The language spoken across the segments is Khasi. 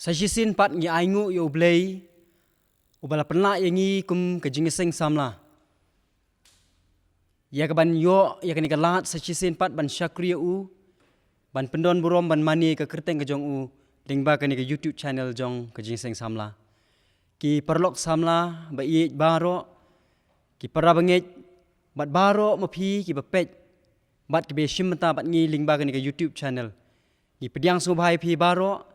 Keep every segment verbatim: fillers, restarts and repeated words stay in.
Sa shisien pat ngi ainguh ïa U Blei, uba la pynlah ïa ngi kum ka jingïaseng samla, ïa kaban ïoh ïa kane ka lad sa shisien pat ban shakri ïa u, ban pyndon burom, ban mane ka kyrteng ka jong u lyngba kane ka YouTube channel jong ka jingïaseng samla. Ki paralok samla ba ïeit baroh, ki para bangeit, bad baroh ma phi kiba peit bad kiba ïashim bynta bad ngi lyngba kane ka YouTube channel, ngi pdiang sngewbha ïa phi baroh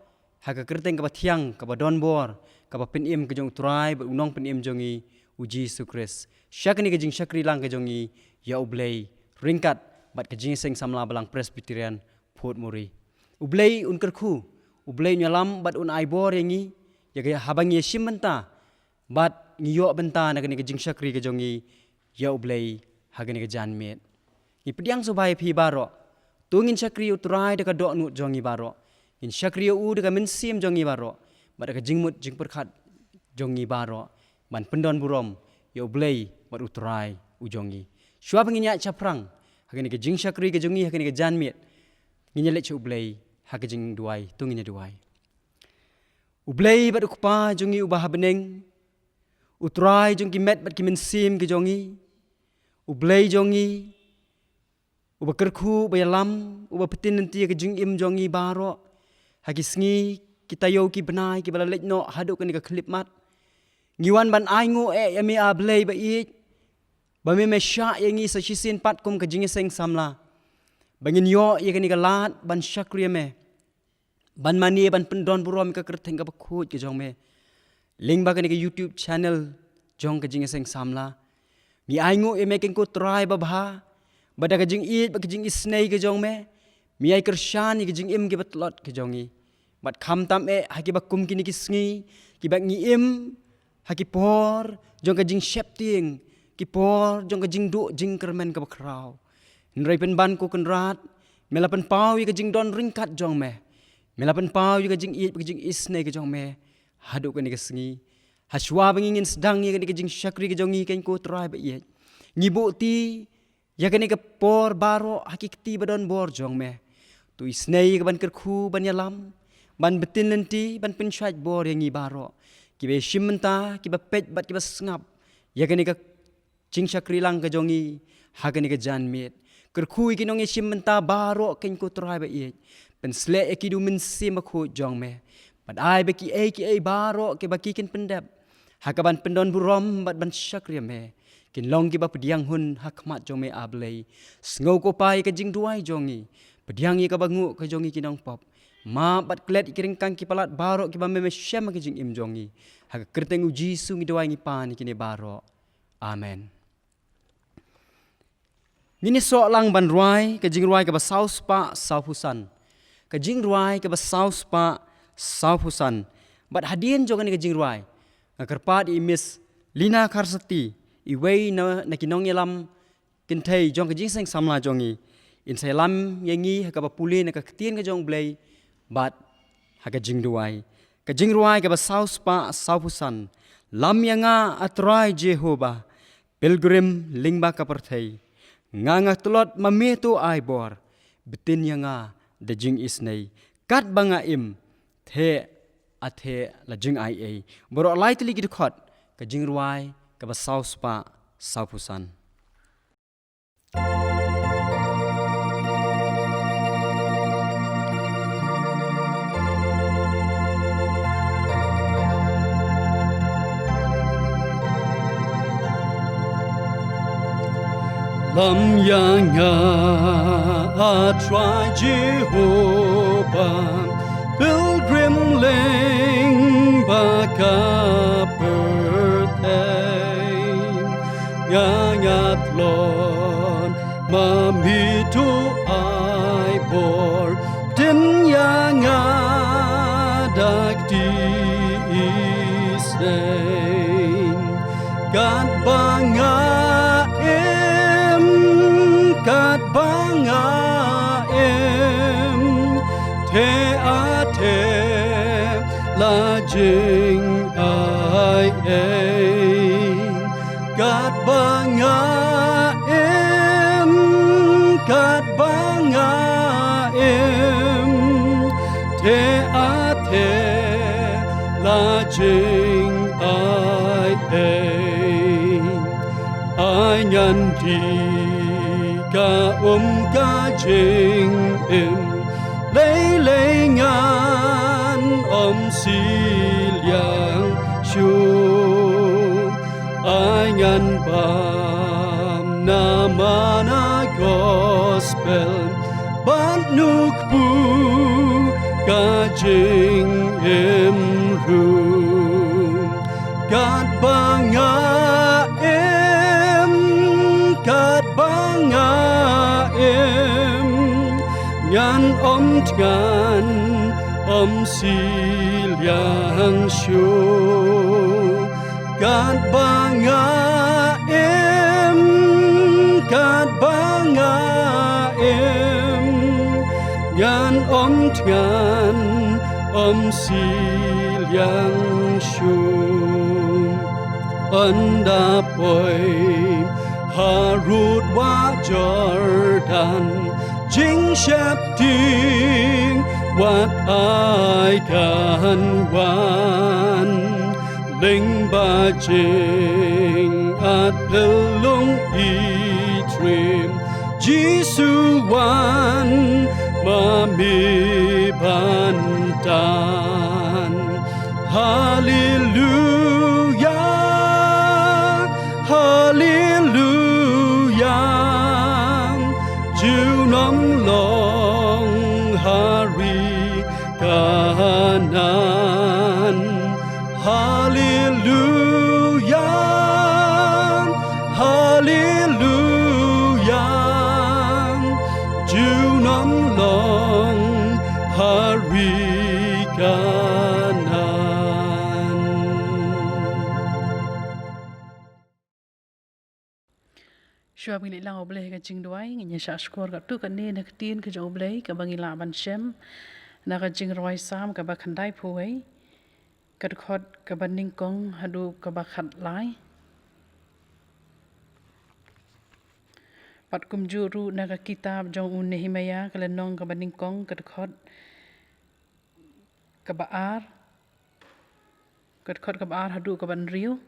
ha ka kyrteng kaba thiang, kaba don bor, kaba pynim ka jong U Trai bad U Nongpynim jong ngi, U Jisu Khrist, sha kane ka jingshakri lang ka jong ngi ïa U Blei ryngkat bad ka jingïaseng samla Balang Presbyterian Phuthmuri. U Blei un kyrkhu, U Blei un ïalam bad un ai bor ïa ngi, ïa ka haba ngi ïashim bynta bad ngi ïoh bynta na kane ka jingshakri ka jong ngi ïa U Blei ha kane ka janmiet. Ngi pdiang sngewbha ïa phi baroh. To ngin shakri ïa U Trai da ka dohnud jong ngi baroh. Ngin shakri ïa u da ka mynsiem jong ngi baroh, bad da ka jingmut jingpyrkhat jong ngi baroh, ban pyndon burom ïa U Blei bad U Trai u jong ngi. Shuwa ba ngin ïaid shaphrang ha kane ka jingshakri ka jong ngi ha kane ka janmiet, ngin ïaleit sha U Blei ha ka jingduwai. To ngin ïaduwai. U Blei bad U Kpa jong ngi uba ha bneng, U Trai jong ki met bad ki mynsiem ki jong ngi, U Blei jong ngi uba kyrkhu, uba ïalam, uba pyntip lynti ïa ka jingim jong ngi baroh ha ki sngi, ki taïew, ki bnai kiba la leit noh haduh kane ka khyllipmat. Ngi wan ban ainguh eh ïa me, A Blei ba ïeit, ba me, me shah ïa ngi sa shisien pat kum ka jingïaseng samla, ba ngin ïoh ïa kane ka lad ban shakri ïa me, ban mane, ban pyndon burom ïa ka kyrteng kaba khuid ka jong me lyngba kane ka YouTube channel jong ka jingïaseng samla. Ngi ainguh ïa me, Kynrad Trai babha, ba da ka jingïeit bad ka jingisynei ka jong me, me ai kyrshan ïa ka jingim kiba tlot ka jong ngi. Bad khamtam eh ha kiba kum kine ki sngi, kiba ngi im ha ki por jong ka jingsheptieng, ki por jong ka jingduh jingkyrmen kaba khraw. Hynrei pynban, ko Kynrad, me la pynpaw ïa ka jingdon ryngkat jong me, me la pynpaw ïa ka jingïeit bad ka jingisynei ka jong me haduh kane ka sngi. Ha shuwa ba ngi ngin sdang ïa kane ka jingshakri ka jong ngi, Kynrad Trai ba ïeit, ngi buh kti ïa kane ka por baroh ha ki kti ba don bor jong me. To isynei ïa ka ban kyrkhu, ban ïalam, ban pyntip lynti, ban pynshait bor ïa ngi baroh, kiba ïashim bynta, kiba peit bad kiba sngap ïa kane ka jingshakri lang ka jong ngi ha kane ka janmiet. Kyrkhu ïa ki nongïashim bynta baroh, Kynrad Trai ba ïeit. Pynshlur ïa ki da U Mynsiem Bakhuid jong me, bad ai ba kiei kiei baroh kiba ki kin pyndep ha kaban pyndon burom bad ban shakri ïa me, kin long kiba pdiang hun ha khmat jong me, A Blei. Sngew, ko Pa, ïa ka jingduwai jong ngi. Pdiang ïa kaba nguh ka jong ngi ki nongpop. Map bad klet ïa ki ryngkang ki palat baroh kiba me, me shem ha ka jingim jong ngi. Ha ka kyrteng U Jisu ngi duwai, ngi pan ïa kine baroh. Amen. Ngin ïasoh lang ban rwai ka jingrwai kaba saw spah saw phew san. Ka jingrwai kaba saw spah saw phew san. Bad hadien jong kane ka jingrwai, nga kyrpad ïa i Miss Lina Kharsati, iwei na, na ki nongïalam kynthei jong ka jingïaseng samla jong ngi, in sa ïalam ïa ngi ha kaba pule na ka ktien ka jong U Blei bad ha ka jingduwai. Ka jingrwai kaba saw spah saw phew san. Lam ïa nga, A Trai Jehobah, pilgrim lyngba ka pyrthei. Nga nga tlot, ma me to ai bor, btin ïa nga da jingisynei. Katba nga im, theh, a theh la jingai ei. Baroh lai tylli ki dkhot, ka jingrwai kaba saw spah saw phew san. Lam ïa nga, A Trai Jehobah, pilgrim lyngba ka pyrthei. Nga nga tlot, ma me to ai bor, btin ïa nga da kti isynei. Katba nga im, katba nga im, theh a theh la jingai ei. Katba nga im, katba nga im, theh a theh Jing ai ei, ai ngan di ka um ka jingim, lei lei ngan om siliang shu, ai ngan bam na mana gospel, bad nuk bu ka jingim ru. Kat ba nga im, kat ba nga im, ngan om tngan, om siliang shu. Kat ba nga im, kat ba nga im, ngan om tngan, om siliang shu. Ynda poi harud wa Jordan, jingsheptieng wat ai kan wan. Lyngba jingat pylung i trim, Jisu wan ma me ban tan. Haleluya, haleluya. Junom long ha ri Kanan. Haleluya, haleluya. Junom long ha ri Kanan. Shuwa ba ngin ïa lang ha U Blei ha ka jingduwai, ngin ïa shah shkor katto katne na ka ktien ka jong U Blei kaba ngi lah ban shem na ka Jingrwai Salm kaba khyndaiphew wei, ka dkhot kaba nyngkong haduh kaba khatlai. Bad kumjuh ruh na ka kitab jong u Nehemiah ka lynnong kaba nyngkong, ka dkhot kaba ar, ka dkhot kaba ar haduh kaba hynriew.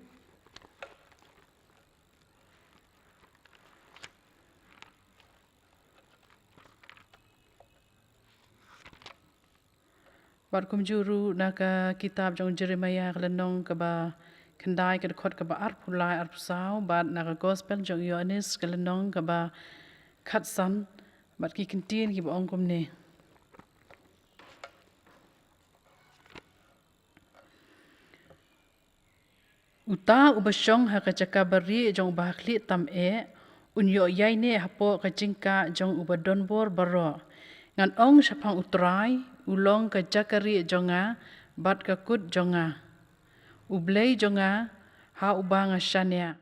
Bad kumjuh ruh na ka kitab jong Jeremiah ka lynnong kaba khyndai, ka dkhot kaba arphew lai, arphew saw, bad na ka gospel jong u Ïoannis ka lynnong kaba khatsan, bad ki kyntien kiba ong kumne. Uta uba shong ha ka jaka barieh jong uba ha khlieh tam eh, un ïoh ïaineh hapoh ka jingkah jong uba donbor baroh. Ngan ong shaphang U Trai, u long ka jaka rieh jong nga bad ka kut jong nga, U Blei jong nga, ha uba nga shaniah.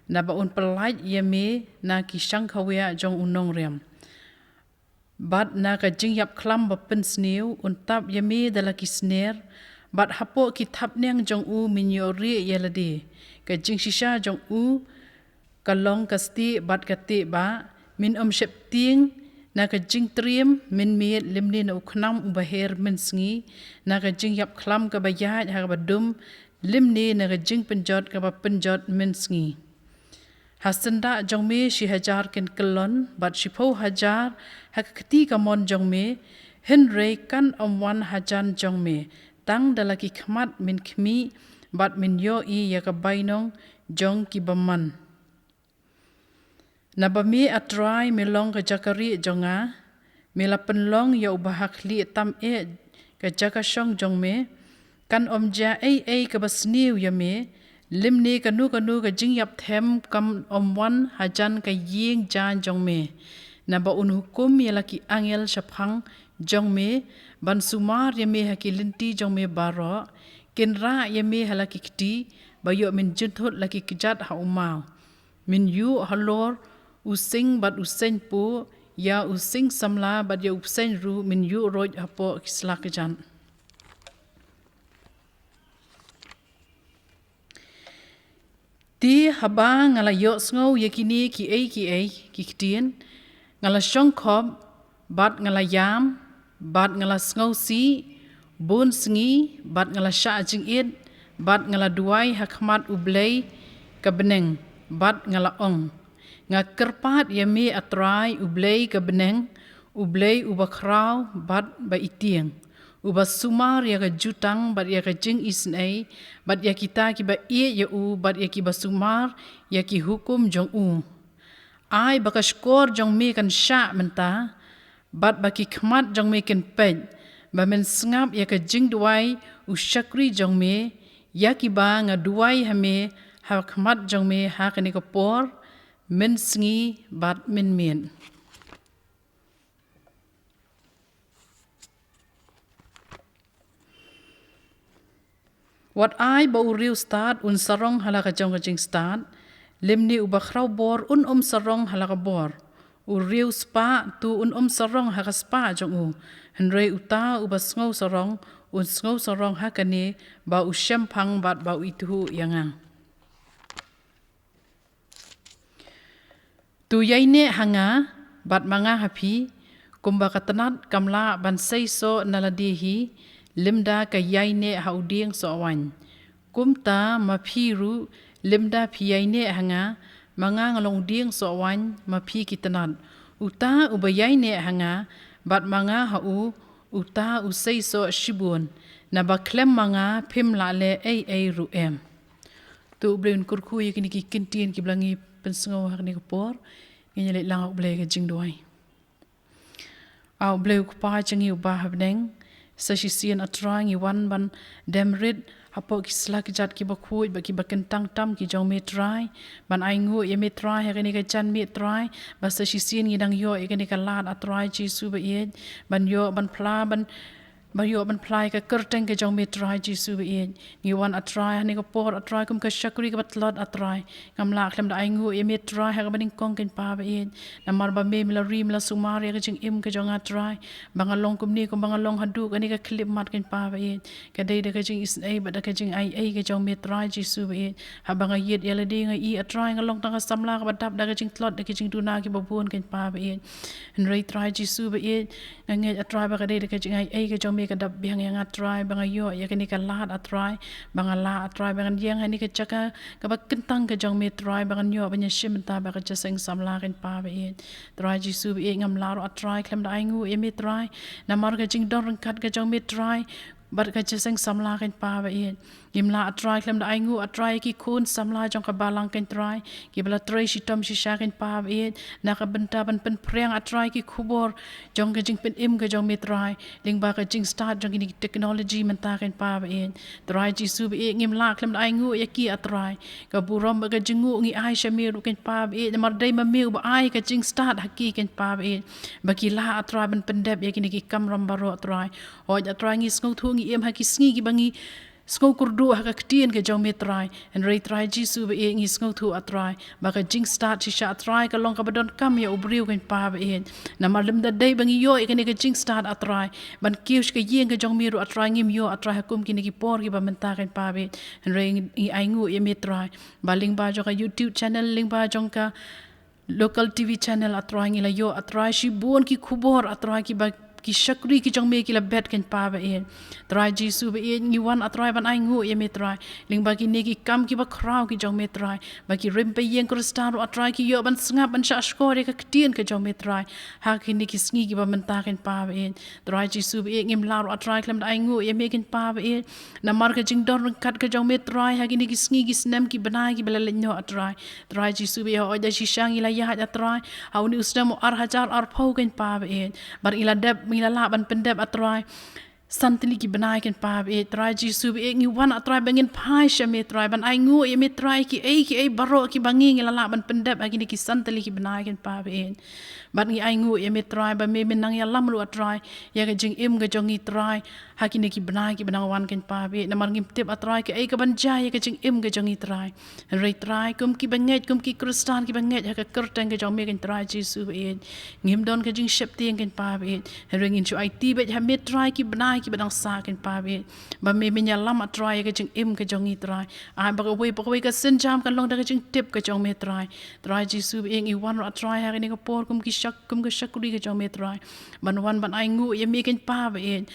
Naba un pyllait ïa me na ki shangkhawiah jong u nongrim, bad na ka jingïapkhlam ba pynsniew un tap ïa me da la ki sner, bad hapoh ki thapniang jong u men ïoh rieh ïa lade. Ka jingshisha jong u ka long ka stieh bad ka tieh bah. Men ym sheptieng na ka jingtriem mynmiet, lymne na u khnam uba her mynsngi, na ka jingïapkhlam kaba ïaid ha kaba dum, lymne na ka jingpynjot kaba pynjot mynsngi. Ha syndah jong me shi hajar kin kyllon, bad shiphew hajar ha ka kti kamon jong me, hynrei kan ym wan hajan jong me. Tang da la ki khmat men khmih, bad men ïohi ïa ka bainong jong ki bymman. Naba me, A Trai, me long ka jaka rieh jong nga, me la pynlong ïa uba ha khlieh tam eh ka jaka shong jong me. Kan ym jia ei ei kaba sniew ïa me, lymne kano kano ka jingïapthem kan ym wan hajan ka ïing jaiñ jong me. Naba un hukum ïa la ki angel shaphang jong me, ban sumar ïa me ha ki lynti jong me baroh. Kin rah ïa me ha la ki kti, ba ïoh men jynthut la ki kjat ha u maw. Men ïuh halor u sing bad u seiñ puh, ïa u sing samla bad ïa u bseiñ ruh men ïuh ruid hapoh ki sla kjat. Te haba nga la ïohsngew ïa kine kiei kiei ki ktien, nga la shongkhop, bad nga la ïam, bad nga la sngewsih bun sngi, bad nga la shah jingit, bad nga la duwai ha khmat U Blei ka bneng, bad nga la ong, nga kyrpad ïa me, A Trai U Blei ka bneng, U Blei uba khraw bad ba itieng, uba sumar ïa ka jutang bad ïa ka jingisynei, bad ïa kita kiba ïeit ïa u, bad ïa kiba sumar ïa ki hukum jong u. Ai ba ka shkor jong me kan shah mynta, bad ba ki khmat jong me kin peit, ba men sngap ïa ka jingduwai u shakri jong me, ïa kiba nga duwai ha me ha khmat jong me ha kane ka por mynsngi bad mynmiet. Wat ai ba u riewstad un sarong ha la ka jong ka jingstad, lymne uba khraw bor un ym sarong ha la ka bor. U riewspah tu un ym sarong ha ka spah jong u, hynrei uta uba sngew sarong un sngew sarong ha kane, ba u shemphang bad ba u ithuh ïa nga. To ïaineh ha nga, bad ma nga ha phi, kumba ka tnat kam lah ban seisoh na lade hi, lymda ka ïaineh ha u dieng soh waiñ. Kumta ma phi ruh, lymda phi ïaineh ha nga, ma nga nga long u dieng soh waiñ, ma phi ki tnat. Uta uba ïaineh ha nga, bad ma nga ha u, uta u seisoh shibun. Naba khlem ma nga phim lah leh ei ei ruh em. To U Blei un kyrkhu ïa kine ki kyntien kiba la ngi pynsngew ha kane ka por. Ngin ïa leit lang ha U Blei ka jingduwai. A U Blei U Kpa jong ngi uba ha bneng, sa shisien A Trai ngi wan ban dem rit hapoh ki sla ki jait kiba khuid bad kiba kyntang tam ki jong me Trai, ban ainguh ïa me Trai ha kane ka janmiet Trai, ba sa shisien ngi dang ïoh ïa kane ka lad A Trai Jisu ba ïeit, ban ïoh ban phla ban ba ïoh ban phla ïa ka kyrteng ka jong me Trai Jisu ba ïeit. Ngi wan A Trai ha kane ka por A Trai kum ka shakri kaba tlot A Trai. Ngam lah khlem da ainguh ïa me Trai ha kaba nyngkong Kynrad ba ïeit. Namar ba me me la ri me la sumar ïa ka jingim ka jong nga Trai. Ba nga long kumne kumba nga long haduh kane ka khyllipmat Kynrad ba ïeit. Ka dei da ka jingisynei bad da ka jingaiei ka jong me Trai Jisu ba ïeit. Haba nga ïit ïa lade nga i A Trai nga long tang ka samla kaba dap da ka jingtlot da ka jingduna kiba bun Kynrad ba ïeit. Hynrei Trai Jisu ba ïeit, nga ngeit A Trai ba ka dei da ka jingaiei ka jong me ka dap biang ïa nga Trai, ba nga ïoh ïa kane ka lad A Trai, ba nga lah A Trai, ba ngan ïeng ha kane ka jaka kaba kyntang ka jong me Trai, ba ngan ïoh ban ïashim bynta bad ka jingïaseng samla Kynrad ba ïeit. Trai Jisu ba ïeit ngam lah ruh A Trai khlem da ainguh ïa me Trai, namar ka jingdon ryngkat ka jong me Trai, bad ka jingïaseng samla Kynrad ba ïeit. Ngim lah A Trai khlem da ainguh A Trai ki khun samla jong ka balang Kynrad, kiba la trei shitom shisha Kynrad ba ïeit, na ka bynta ban pynphriang A Trai ki khubor jong ka jingpynim ka jong me Trai, lyngba ka jingstad jong kine ki technology mynta Kynrad ba ïeit. Trai Jisu ba ïeit ngim lah khlem da ainguh ïa ki A Trai. Ka burom bad ka jingnguh ngi ai sha me ruh Kynrad ba ïeit, namar dei ma me uba ai ka jingstad ha ki Kynrad ba ïeit. Ba ki lah A Trai ban pyndep ïa kine ki kamram baroh Trai. Hooid A Trai ngi sngewthuh ngi im ha ki sngi kiba ngi sngewkyrduh ha ka ktien ka jong me Trai. Hynrei Trai Jisu ba ïeit ngi sngewthuh A Trai ba ka jingstad shisha A Trai ka long kaba donkam ïa u briew Kynrad ba ïeit. Namar lymda dei ba ngi ïoh ïa kane ka jingstad A Trai ban kiew sha ka ïing ka jong me ruh A Trai ngim ïoh A Trai ha kum kine ki por kiba mynta Kynrad ba ïeit. Hynrei ngi, ngi ainguh ïa me Trai ba lyngba jong ka YouTube channel, lyngba jong ka local T V channel A Trai ngi la ïoh A Trai shibun ki khubor A Trai kiba ki shakri ki jong me ki la bet Kynrad ba ïeit. Trai Jisu ba ïeit ngi wan A Trai ban ainguh ïa me Trai. Lyngba kine ki kam kiba khraw ki jong me Trai. Ba ki rim ba ïeng Khristan ruh A Trai ki ïoh ban sngap ban shah shkor ïa ka ktien ka jong me Trai. Ha kine ki sngi kiba mynta Kynrad ba ïeit. Trai Jisu ba ïeit ngim lah ruh A Trai khlem da ainguh ïa me Kynrad ba ïeit. Namar ka jingdon ryngkat ka jong me Trai ha kine ki sngi ki snem ki bnai kiba la leit noh A Trai. Trai Jisu ba ïeit hooid da shisha ngi la ïaid A Trai ha une u snem u ar hajar arphew Kynrad ba ïeit. Bad ngi la dep ngi la lah ban pyndep A Trai san tylli ki bnai Kynrad ba ïeit. Trai Jisu ba ïeit ngi wan A Trai ba ngin phai sha me Trai ban ainguh ïa me Trai kiei kiei baroh kiba ngi ngi la lah ban pyndep ha kine ki san tylli ki bnai Kynrad ba ïeit. Bad ngi ainguh ïa me Trai ba me men nang ïalam ruh A Trai ïa ka jingim ka jong ngi Trai. Ha kine ki bnai kiba nang wan Kynrad ba ïeit namar ngim tip A Trai kaei kaban jia ïa ka jingim ka jong ngi Trai. Hynrei Trai kum kiba ngeit kum ki Khristan kiba ngeit ha ka kyrteng ka jong me Kynrad Jisu ba ïeit. Ngim don ka jingsheptieng Kynrad ba ïeit. Hynrei ngin shu aiti beit ha me Trai ki bnai kiba dang sah Kynrad ba ïeit. Ba me men ïalam A Trai ïa ka jingim ka jong ngi Trai. Ai ba kawei ba kawei ka sienjam kan long da ka jingtip ka jong me Trai. Trai Jisu ba ïeit ngi wan ruh A Trai ha kane ka por kum ki shak kum ka shakri ka jong me Trai. Ban wan ban ainguh ïa me Kynrad ba ïeit.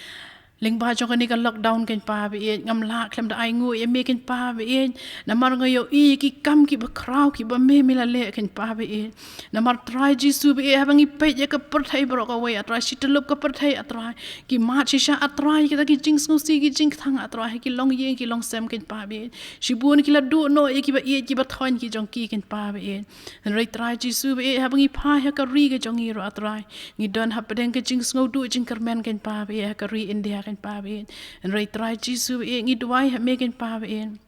Lyngba jong kane ka lockdown kein pa ba ïeit, ngam lah khlem da ai nguh ïa me kein pa ba ïeit. Namar nga ïohi ïa ki kam kiba khraw kiba me me la leh kein pa ba ïeit. Namar Trai Jisu ba ïeit, haba ngi peit ïa ka pyrthei baroh kawei, A Trai, shi tyllup ka pyrthei, A Trai, ki mad shisha, A Trai, kita ki jingsngewsih, ki jingkthang, A Trai, ki longïing ki longsem kein pa ba ïeit. Shibun ki la duh noh ïa kiba ïeit kiba thoiñ ki jong ki kein pa ba ïeit. Hynrei Trai Jisu ba ïeit, haba ngi phai ha ka ri ka jong ngi ruh, A Trai, ngi don hapdeng ka jingsngewduh jingkyrmen kein pa ba ïeit, ha ka ri India kein pa ba ïeit. Hynrei Trai Jisu ba ïeit, ngi duwai ha me kein pa ba ïeit,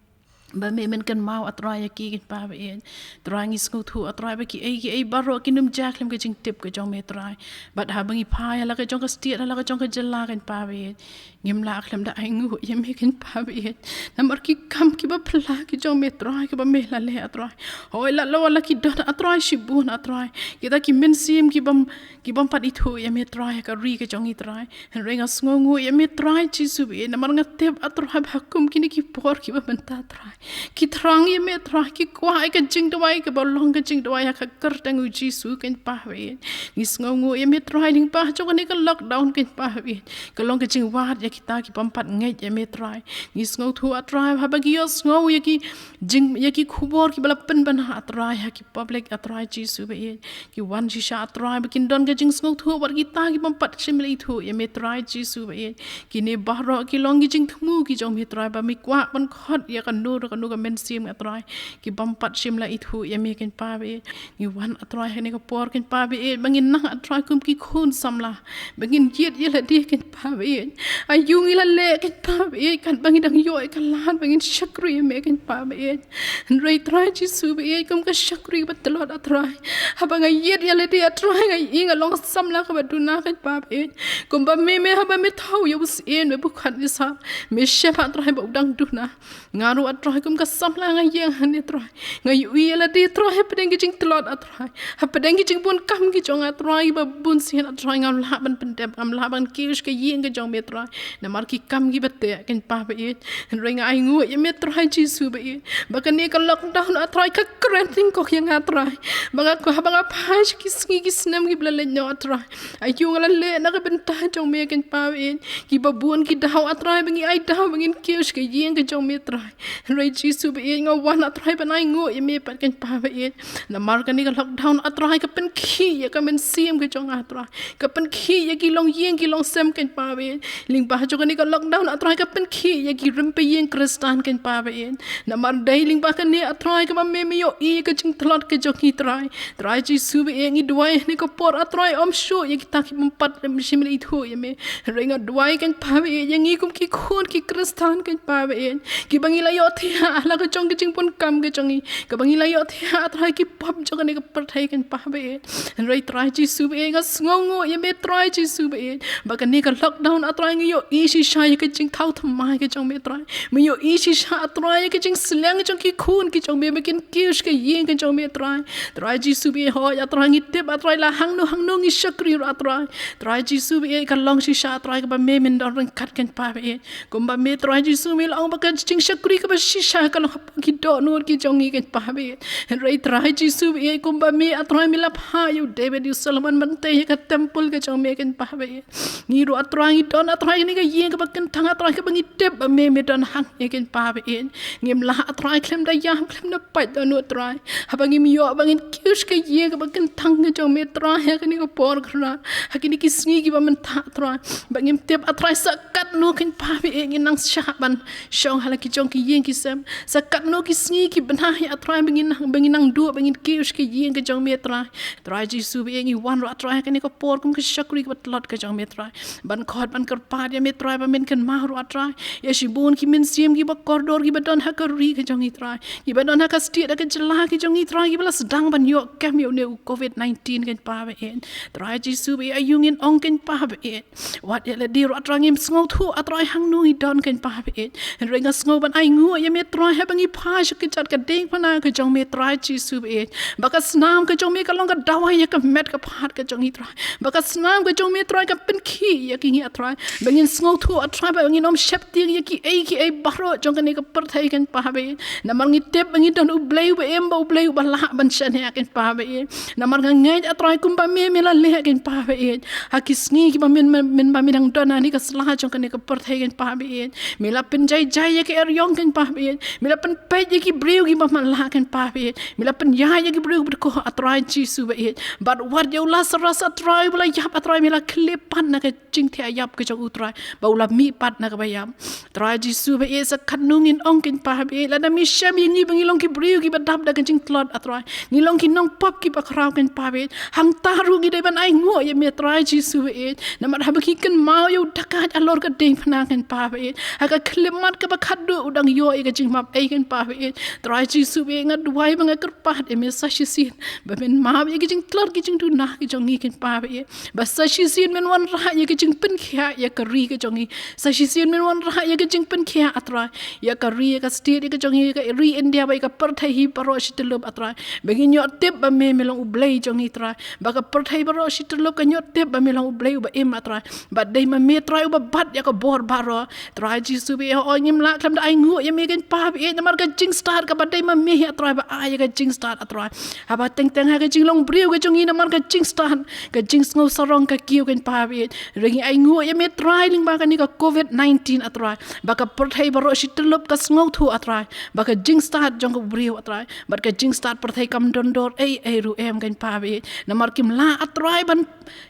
ba me men kynmaw, A Trai, ïa ki kein pa ba ïeit. Trai, ngi sngewthuh, A Trai, ba kiei kiei baroh kin ym jia khlem ka jingtip ka jong me, Trai. Bad haba ngi phai ha la ka jong ka state, ha la ka jong ka jylla kein pa ba ïeit, ngim lah khlem da ai nguh ïa me kein pa ba ïeit. Namar ki kam kiba phylla ki jong me, Trai, kiba me la leh, A Trai. Hooid, la la la ki don, A Trai, shibun, A Trai, kita ki mynsiem kibym, kibym pat ithuh ïa me, Trai, ha ka ri ka jong ngi, Trai. Hynrei nga sngewnguh ïa me, Trai Jisu ba ïeit, namar nga tip, A Trai, ba ha kum kine ki por kiba mynta, Trai, ki thrang ïa me, Trai, ki kwah ïa ka jingduwai kaba long ka jingduwai ha ka kyrteng U Jisu kein pa ba ïeit. Ngi sngewnguh ïa me, Trai, lyngba jong kane ka lockdown kein pa ba ïeit, ka long ka jingwad ïa kita kibym pat ngeit ïa me, Trai. Ngi sngewthuh, A Trai, haba ngi ïohsngew ïa ki jing, ïa ki khubor kiba la pynbna, A Trai, ha ki public, A Trai Jisu ba ïeit, ki wan shisha, A Trai, ba kin don ka jingsngewthuh bad kita kibym pat shym la ithuh ïa me, Trai Jisu ba ïeit. Kine baroh ki long ki jingthmu ki jong me, Trai, ba me kwah ban khot ïa kano re kano ka mynsiem, A Trai, kibym pat shym la ithuh ïa me kein pa ba ïeit. Ngi wan, A Trai, ha kane ka por kein pa ba ïeit, ba ngin nang, A Trai, kum ki khun samla, ba ngin jied ïa lade kein pa ba ïeit. Aïu ngi la leh kein pa ba ïeit, katba ngi dang ïoh ïa ka lad ba ngin shakri ïa me kein pa ba ïeit. Hynrei Trai Jisu ba ïeit, kum ka shakri ba tlot, A Trai, haba nga jied ïa lade, A Trai, nga i nga long samla kaba duna kein pa ba ïeit. Kumba me, me haba me thaw ïa u syiem Nebukadnesar, me shem, A Trai, ba u dang duna. Nga ruh, A Trai, kum ka samla nga ïeng hangne, Trai, nga ïohi ïa lade, Trai, hapdeng ki jingtlot, A Trai, hapdeng ki jingbun kam ki jong nga, Trai, ba bun sien, A Trai, ngam lah ban pyndep, ngam lah ban kiew sha ka ïing ka jong me, Trai, namar ki kam kiba teh kein pa ba ïeit. Hynrei nga ai nguh ïa me, Trai Jisu ba ïeit, ba kane ka lockdown, A Trai, ka kren tyngkhuh ïa nga, Trai, ba nga, haba nga phai sha ki sngi ki snem kiba la leit noh, A Trai, aïu nga la leh na ka bynta jong me kein pa ba ïeit. Kiba bun ki daw, A Trai, ba ngi ai daw ba ngin kiew sha ka ïing ka jong me, Trai. Hynrei Jisu ba ïeit, nga wan, A Trai, ban ai nguh ïa me pat kein pa ba ïeit. Namar kane ka lockdown, A Trai, ka pynkhih ïa ka mynsiem ka jong nga, A Trai, ka pynkhih ïa ki longïing ki longsem kein pa ba ïeit. Lyngba jong kane ka lockdown, A Trai, ka pynkhih ïa ki rympei ïing Khristan kein pa ba ïeit. Namar dei lyngba kane, A Trai, kaba me, me ïohi ïa ka jingtlot ka jong ngi, Trai. Trai Jisu ba ïeit, ngi duwai ha kane ka por, A Trai, ym shuh ïa kita kibym pat shym la ithuh ïa me. Hynrei nga duwai kein pa ba ïeit, ïa ngi kum ki khun ki Khristan kein pa ba ïeit, kiba ngi la ïohthiah ha la ka jong ka jingbun kam ka jong ngi, kaba ngi la ïohthiah, A Trai, ki pop jong kane ka pyrthei kein pa ba ïeit. Hynrei Trai Jisu ba ïeit, nga sngewnguh ïa me, Trai Jisu ba ïeit, ba kane ka lockdown, A Trai, ngi ïohi shisha ïa ka jingthaw thymmai ka jong me, Trai. Me ïohi shisha, A Trai, ïa ka jingsleng jong ki khun ki jong me ba kin kiew sha ka ïing ka jong me, Trai. Trai Jisu ba ïeit, hooid, A Trai, ngi tip, A Trai, la hangno hangno ngi shakri ruh, A Trai, Trai Jisu ba ïeit, ka long shisha, A Trai, kaba me men don ryngkat kein pa ba ïeit. Kumba me, Trai Jisu, me la ong ba ka jingshakri kaba shisha ka long hapoh ki dohnud ki jong ngi kein pa ba ïeit. Hynrei Trai Jisu ba ïeit, kumba me, A Trai, me la phah ïa u David ïa u Solomon ban tei ïa ka temple ka jong me kein pa ba ïeit. Ngi ruh, A Trai, ngi don, A Trai, kane ka ïing kaba kynthang, A Trai, kaba ngi tip ba me, me don hangne kein pa ba ïeit. Ngim lah, A Trai, khlem da ïam, khlem da pait dohnud, Trai, haba ngim ïoh ba ngin kiew sha ka ïing kaba kynthang ka jong me, Trai, ha kane ka por kynrad, ha kine ki sngi kiba mynta, Trai, ba ngim tip, A Trai, sa katno kein pa ba ïeit ngin nang shah ban shong ha la ki jong ki ïing ki sem, sa katno ki sngi ki bnai, A Trai, ba ngin nang, ba ngin nang duh ba ngin kiew sha ka ïing ka jong me, Trai. Trai Jisu ba ïeit, ngi wan ruh, A Trai, ha kane ka por kum ka shakri kaba tlot ka jong me, Trai, ban khot ban kyrpad ïa me, Trai, ba men kynmaw ruh, A Trai, ïa shibun ki mynsiem kiba kordor kiba don ha ka ri ka jong ngi, Trai, kiba don ha ka state, ha ka jylla ka jong ngi, Trai, kiba la sdang ban ïoh kem ïa une u covid nineteen kein pa ba ïeit. Trai Jisu ba ïeit, aïu ngin ong kein pa ba ïeit, wat ïa lade ruh, A Trai, ngim sngewthuh, A Trai, hangno ngi don kein pa ba ïeit. Hynrei nga sngew ban ai nguh ïa me, Trai, haba ngi phai sha ka kjat ka diengphna ka jong me Trai Jisu ba ïeit, ba ka snam ka jong me ka long ka dawai ïa ka met ka phad ka jong ngi Trai. Ba ka snam ka jong me Trai ka pynkhih ïa ki ngi A Trai, ba ngin sngewthuh A Trai ba ngin ym sheptieng ïa kiei kiei baroh jong kane ka pyrthei kein Pa ba ïeit. Namar ngi tip ba ngi don U Blei uba im, ba U Blei uba lah ban shaniah kein Pa ba ïeit. Namar nga ngeit A Trai kumba me me la leh kein Pa ba ïeit, ha ki sngi kiba mynba mynba me dang don ha kane ka sla jong kane ka pyrthei kein Pa ba ïeit, me la pynjai jai ïa ka eriong kein Pa ba ïeit. Me la pynpeit ïa ki briew kiba matlah kein Pa ba ïeit. Me la pynïaid ïa ki briew kiba dkoh A Trai Jisu ba ïeit. Bad wat ïa u Lasarus A Trai uba la ïap A Trai, me la khyllipmat na ka jingthiah ïap ka jong u Trai, ba u la mihpat na kaba ïap. Trai Jisu ba ïeit, sa katno ngin ong kein Pa ba ïeit, lada me shem ïa ngi ba ngi long ki briew kiba dap da ka jingtlot A Trai, ngi long ki nongpop kiba khraw kein Pa ba ïeit, hangta ruh ngi dei ban ainguh ïa me Trai Jisu ba ïeit. Namar haba ki kynmaw ïa u dakaid halor ka diengphna kein Pa ba ïeit, ha ka khyllipmat kaba khatduh u dang ïoh ïa ka jingmap ei kein Pa ba ïeit. Trai Jisu ba ïeit, nga duwai ba nga kyrpad ïa me sa shisien ba men map ïa ka jingtlot ka jingduna ka jong ngi kein Pa ba ïeit. Ba sa shisien men wanrah ïa ka jingpynkhiah ïa ka ri ka jong ngi. Sa shisien men wanrah ïa ka jingpynkhiah A Trai, ïa ka ri, ïa ka state, ïa ka jong ngi, ïa ka ri India, ba ïa ka pyrthei hi baroh shi tyllup A Trai. Ba ngin ïoh tip ba me me long U Blei jong ngi Trai. Ba ka pyrthei baroh shi tyllup kan ïoh tip ba me long U Blei uba im A Trai. Ba dei ma me Trai uba bat ïa ka bor baroh. Trai Jisu ba ïeit, hooid ngim lah khlem da ainguh ïa me kein Pa ba ïeit, namar ka jingstad kaba dei ma me hi A Trai ba ai ïa ka jingstad A Trai. Haba teng teng ha ka jinglong briew ka jong ngi namar ka jingstad, ka jingsngew sarong ka kiew kein Pa ba ïeit, hynrei ngi ainguh ïa me Trai lyngba kane ka covid nineteen A Trai, ba ka pyrthei baroh shi tyllup ka sngewthuh A Trai ba ka jingstad jong ka briew A Trai, bad ka jingstad pyrthei kam don dor ei ei ruh em kein Pa ba ïeit. Namar kim lah A Trai ban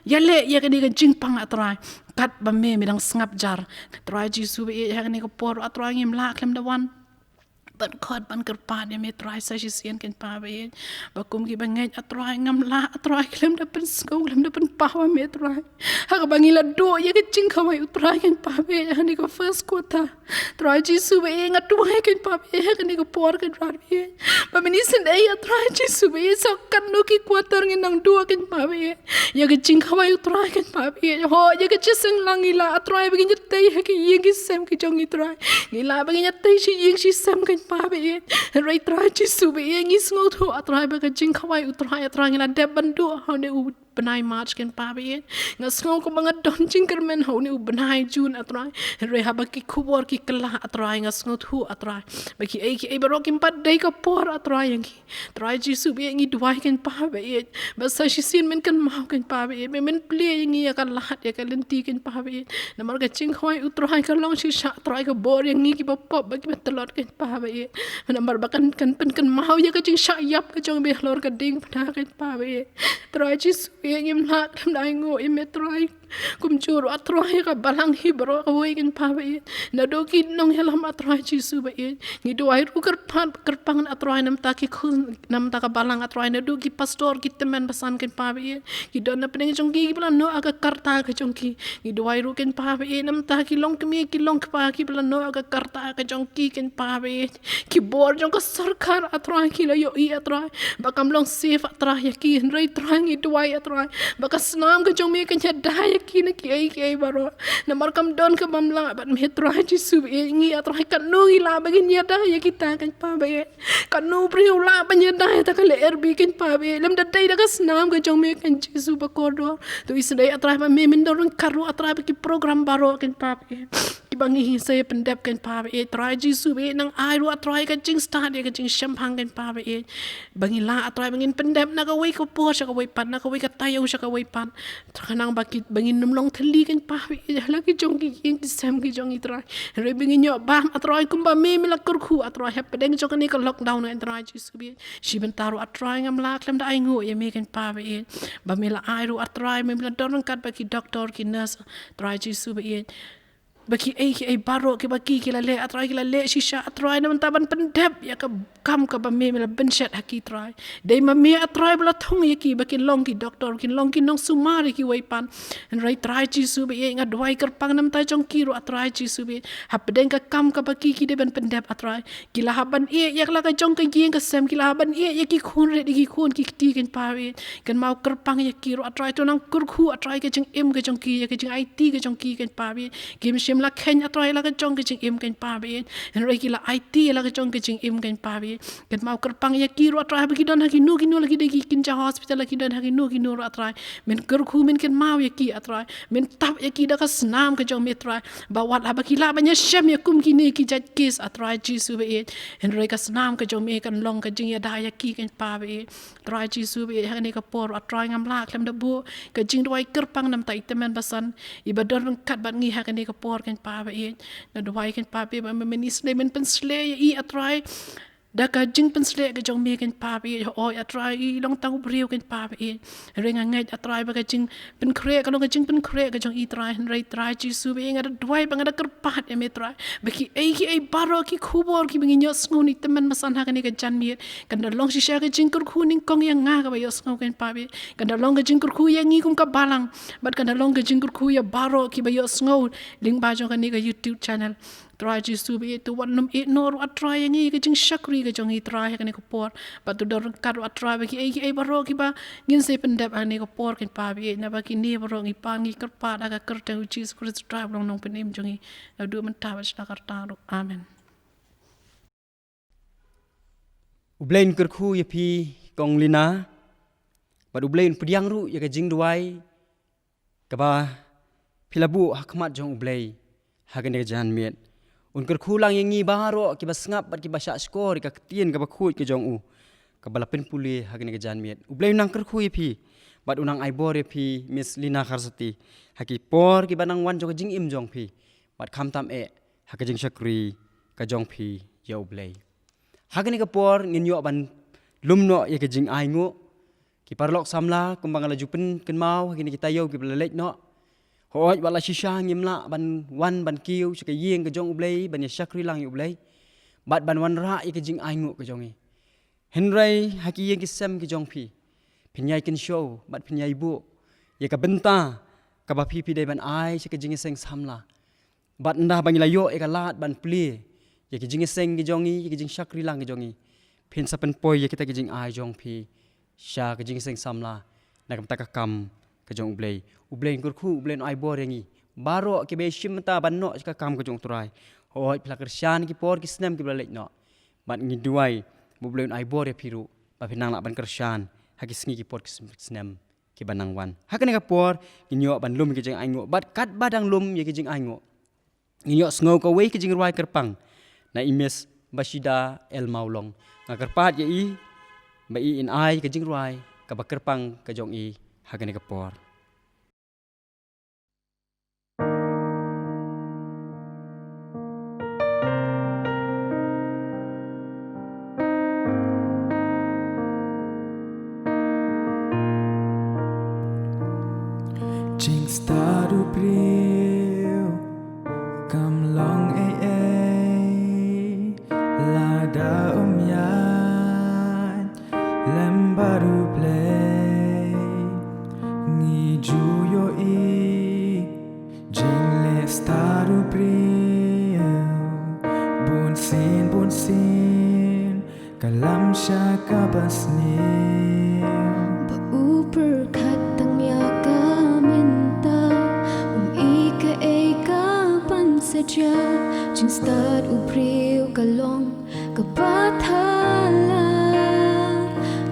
ïaleh ïa kane ka jingpang A Trai, katba me me dang sngap jar. Trai Jisu ba ïeit, ha kane ka por A Trai ngim lah khlem da wan ban khot ban kyrpad ïa me Trai sa shisien kein Pa ba ïeit. Ba kum kiba ngeit A Trai ngam lah A Trai khlem da pynsngew khlem da pynpaw ïa me Trai, ha kaba ngi la duh ïa ka jingkhawai U Trai kein Pa ba ïeit, ha kane ka first quarter. Trai Jisu ba ïeit, nga duwai kein Pa ba ïeit, ha kane ka por kein Pa ba ïeit, ba men isynei A Trai Jisu ba ïeit, sa katno ki quarter ngin nang duh kein Pa ba ïeit ïa ka jingkhawai U Trai kein Pa ba ïeit. Hooid ïa ka jingïaseng lang ngi lah A Trai ba ngin ïatei ha ki ïing ki sem ki jong ngi Trai. Ngi lah ba ngin ïatei shi ïing shi sem kein Pa ba ïeit, hynrei Trai Jisu ba ïeit, ngi sngewthuh A Trai ba ka jingkhawai U Trai A Trai ngi la dep ban duh ha une u bnai March kein Pa ba ïeit. Nga sngew kumba nga don jingkyrmen ha une u bnai June A Trai, hynrei haba ki khubor ki kylla A Trai, nga sngewthuh A Trai ba kiei kiei baroh kim pat dei ka por A Trai ïa ngi. Trai Jisu ba ïeit, ngi duwai kein Pa ba ïeit, ba sa shisien men kynmaw kein Pa ba ïeit, men plie ïa ngi ïa ka lad ïa ka lynti kein Pa ba ïeit. Namar ka jingkhawai U Trai ka long shisha Trai ka bor ïa ngi kiba pop bad kiba tlot kein Pa ba ïeit. Namar ba kan kan pynkynmaw ïa ka jingshah ïap ka jong me halor ka diengphna kein Pa ba ïeit. Trai Jisu ba ïeit, ngim lah khlem da ainguh ïa me Trai. Kumjuh ruh A Trai ka balang hi baroh kawei kein Pa ba ïeit, naduh ki nongïalam A Trai Jisu ba ïeit. Ngi duwai ruh kyrpad kyrpang A Trai namta ki khun namta ka balang A Trai, naduh ki pastor ki tymmen basan kein Pa ba ïeit, ki don na pdeng jong ki kiba la noh ha ka rta ka jong ki. Ngi duwai ruh kein Pa ba ïeit namta ki longkmie ki longkpa kiba la noh ha ka rta ka jong ki kein Pa ba ïeit. Ki bor jong ka sorkar A Trai ki la ïohi A Trai ba kam long safe A Trai ïa ki, hynrei Trai ngi duwai A Trai ba ka snam ka jong me kan ïada ïa ki na kiei kiei baroh. Namar kam don ka bym lah bad me Trai Jisu ba ïeit. Ngi A Trai katno ngi lah ba ngin ïada ïa kita kein Pa ba ïeit. Katno briew lah ban ïada ïa ta ka lyer bih kein Pa ba ïeit, lymda dei da ka snam ka jong me kein Jisu ba kordor. To isynei A Trai ba me men don ryngkat ruh A Trai ba ki program baroh kein Pa ba ïeit, kiba ngi sa ïa pyndep kein Pa ba ïeit. Trai Jisu ba ïeit, nang ai ruh A Trai ka jingstad ïa ka jingshemphang kein Pa ba ïeit, ba ngi lah A Trai ba ngin pyndep na kawei ka por sha kawei pat, na kawei ka taïew sha kawei pat. Khnang ba ki ba ngin ym long thylli kein Pa ba ïeit ha la ki jong ki ïing ki sem ki jong ngi Trai. Hynrei ba ngin ïoh bam A Trai kumba me me la kyrkhu A Trai hapdeng jong kane ka lockdown kein Trai Jisu ba ïeit. Shi bynta ruh A Trai ngam lah khlem da ainguh ïa me kein Pa ba ïeit, ba me la ai ruh A Trai, me la don ryngkat bad ki doktor ki nurse Trai Jisu ba ïeit, ba kiei kiei baroh kiba ki ki la leh A Trai, ki la leh shisha A Trai na bynta ban pyndep ïa ka kam kaba me me la bynshet ha ki Trai. Dei ma me A Trai ba la thung ïa ki ba kin long ki doktor, kin long ki nongsumar ïa kiwei pat. Hynrei Trai Jisu ba ïeit, nga duwai kyrpang na bynta jong ki ruh A Trai Jisu ba ïeit, hapdeng ka kam kaba ki ki dei ban pyndep A Trai. Ki la hap ban ïeh ïa la ka jong ka ïing ka sem, ki la hap ban ïeh ïa ki khun rit ïa ki khun ki kti kein Pa ba ïeit. Kynmaw kyrpang ïa ki ruh A Trai, to nang kyrkhu A Trai ka jingim ka jong ki, ïa ka jingaiti ka jong ki kein Pa ba ïeit. Kim shym la khein, A Trai, la ka jong ka jingim, kein pa ba ïeit. Hynrei ki la aiti la ka jong ka jingim, kein pa ba ïeit. Kynmaw kyrpang ïa ki ruh, A Trai, ba ki don ha kino kino, la ki dei ki kynja hospital, la ki don ha kino kino ruh, A Trai. Men kyrkhu, men kynmaw ïa ki, A Trai. Men tap ïa ki da ka snam ka jong me, A Trai. Ba wat haba ki lah ban ïashem ïa kum kine ki jait kes, A Trai Jisu ba ïeit, hynrei ka snam ka jong me kan long ka jingïada ïa ki, kein pa ba ïeit. Trai Jisu ba ïeit, ha kane ka por, A Trai, ngam lah khlem da buh ka jingduwai kyrpang na ka bynta i tymmen basan iba don ryngkat bad ngi ha kane ka por, kein pa ba ïeit. Nga duwai, kein pa ba ïeit, ba men isynei, men pynsleh ïa i, A Trai, da ka jingpynsleh ka jong me, kein pa ba ïeit. Hooid, A Trai, i long tang u briew, kein pa ba ïeit. Hynrei nga ngeit, A Trai, ba ka jingpynkhreh ka long ka jingpynkhreh ka jong i, Trai. Hynrei Trai Jisu ba ïeit, nga da duwai bad nga da kyrpad ïa me, Trai, ba kiei kiei baroh ki khubor kiba ngin ïohsngew na i tymmen basan ha kane ka janmiet, kan da long shisha ka jingkyrkhu nyngkong ïa nga kaba ïohsngew, kein pa ba ïeit. Kan da long ka jingkyrkhu ïa ngi kum ka balang, bad kan da long ka jingkyrkhu ïa baroh kiba ïohsngew lyngba jong kane ka YouTube channel. Trai Jisu ba ïeit, to wat nym ïeh noh ruh, A Trai, ïa ngi, ka jingshakri ka jong ngi, Trai, ha kane ka por. Bad to don ryngkat ruh, A Trai, ba kiei kiei baroh kiba ngin sa pyndep ha kane ka por, kein pa ba ïeit. Naba kine baroh ngi pan, ngi kyrpad ha ka kyrteng u Jisu Khrist, Trai, ba long Nongpynim jong ngi, naduh mynta bad sha la karta ruh. Amen. U Blei un kyrkhu ïa phi, Kong Lina, bad U Blei un pdiang ruh ïa ka jingduwai kaba phi la buh ha khmat jong U Blei ha kane ka janmiet. Un kyrkhu lang ïa ngi baroh kiba sngap bad kiba shahshkor ïa ka ktien kaba khuid ka jong u, kaba la pynpule ha kane ka janmiet. U Blei un nang kyrkhu ïa phi, bad un nang ai bor ïa phi, Miss Lina Kharsati, ha ki por kiba nang wan jong ka jingim jong phi, bad khamtam eh ha ka jingshakri ka jong phi ïa U Blei. Ha kane ka por ngin ïoh ban lum noh ïa ka jingainguh. Ki paralok samla, kumba nga la ju pynkynmaw ha kine ki taïew kiba la leit noh, hooid, wat la shisha ngim lah ban wan ban kiew sha ka ïing ka jong U Blei ban ïa shakri lang ïa U Blei, bad ban wanrah ïa ka jingainguh ka jong ngi. Hynrei ha ki ïing ki sem ki jong phi, phin ïai kynshew bad phin ïai buh ïa ka bynta kaba phi, phi dei ban ai sha ka jingïaseng samla. Bad ynda ba ngi la ïoh ïa ka lad ban plie ïa ki jingïaseng ki jong ngi, ïa ki jingshakri lang ki jong ngi, phin sa pynpoi ïa kita ki jingai jong phi sha ka jingïaseng samla na ka bynta ka kam ka jong U Blei. U Blei un kyrkhu, U Blei un ai bor ïa ngi baroh kiba ïashim bynta ban noh sha ka kam ka jong U Trai. Hooid, phi la kyrshan ki por ki snem kiba la leit noh, bad ngi duwai ba U Blei un ai bor ïa phi ruh ba phin nang lah ban kyrshan ha ki sngi ki por ki snem kiba nang wan. Ha kane ka por ngin ïoh ban lum ïa ki jingainguh, bad katba dang lum ïa ki jingainguh, ngin ïohsngew kawei ka jingrwai kyrpang na i Miss Bashida L Mawlong. Nga kyrpad ïa i ba i in ai ka jingrwai kaba kyrpang ka jong i ha kane ka por. Jingstad u briew kam long ei ei lada um ïaid lem bad U Blei. Ngi ju ïohi jingleh stad u briew bunsien bunsien, ka lam sha kaba sniew. Ba u pyrkhat tang ïa ka mynta, um i kaei kaban sa jia. Jingstad u briew ka long kaba thala.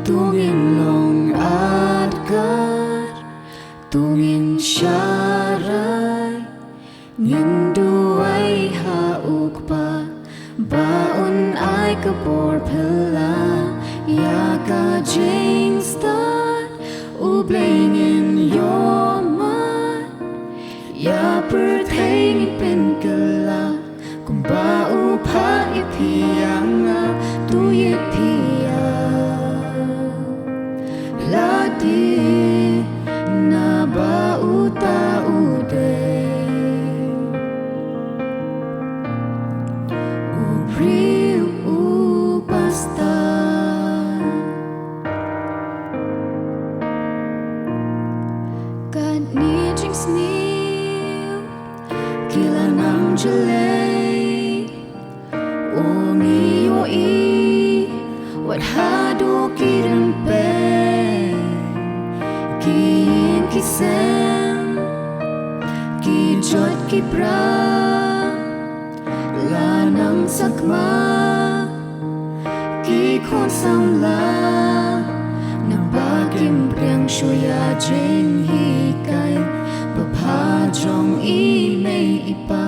To ngin long adkar, to ngin sharai, ngin duwai ha u Kpa ba un ai ka bor phylla ïa ka jingstad. U Blei ngin ïohmad, ïa pyrthei ngin pynkylla, kumba u phah ïa phi ïa nga, to ïeit phi ïa lade, naba uta u dei u briew uba stad. Katne jingsniew ki la nang jlei, u ngi ïohi wat haduh ki rympei, ki ïing ki sem Ki jot ki pra la nang sakma, ki khun samla naba kim priang shuh ïa jinghikai. Ba pha jong i mei i pa,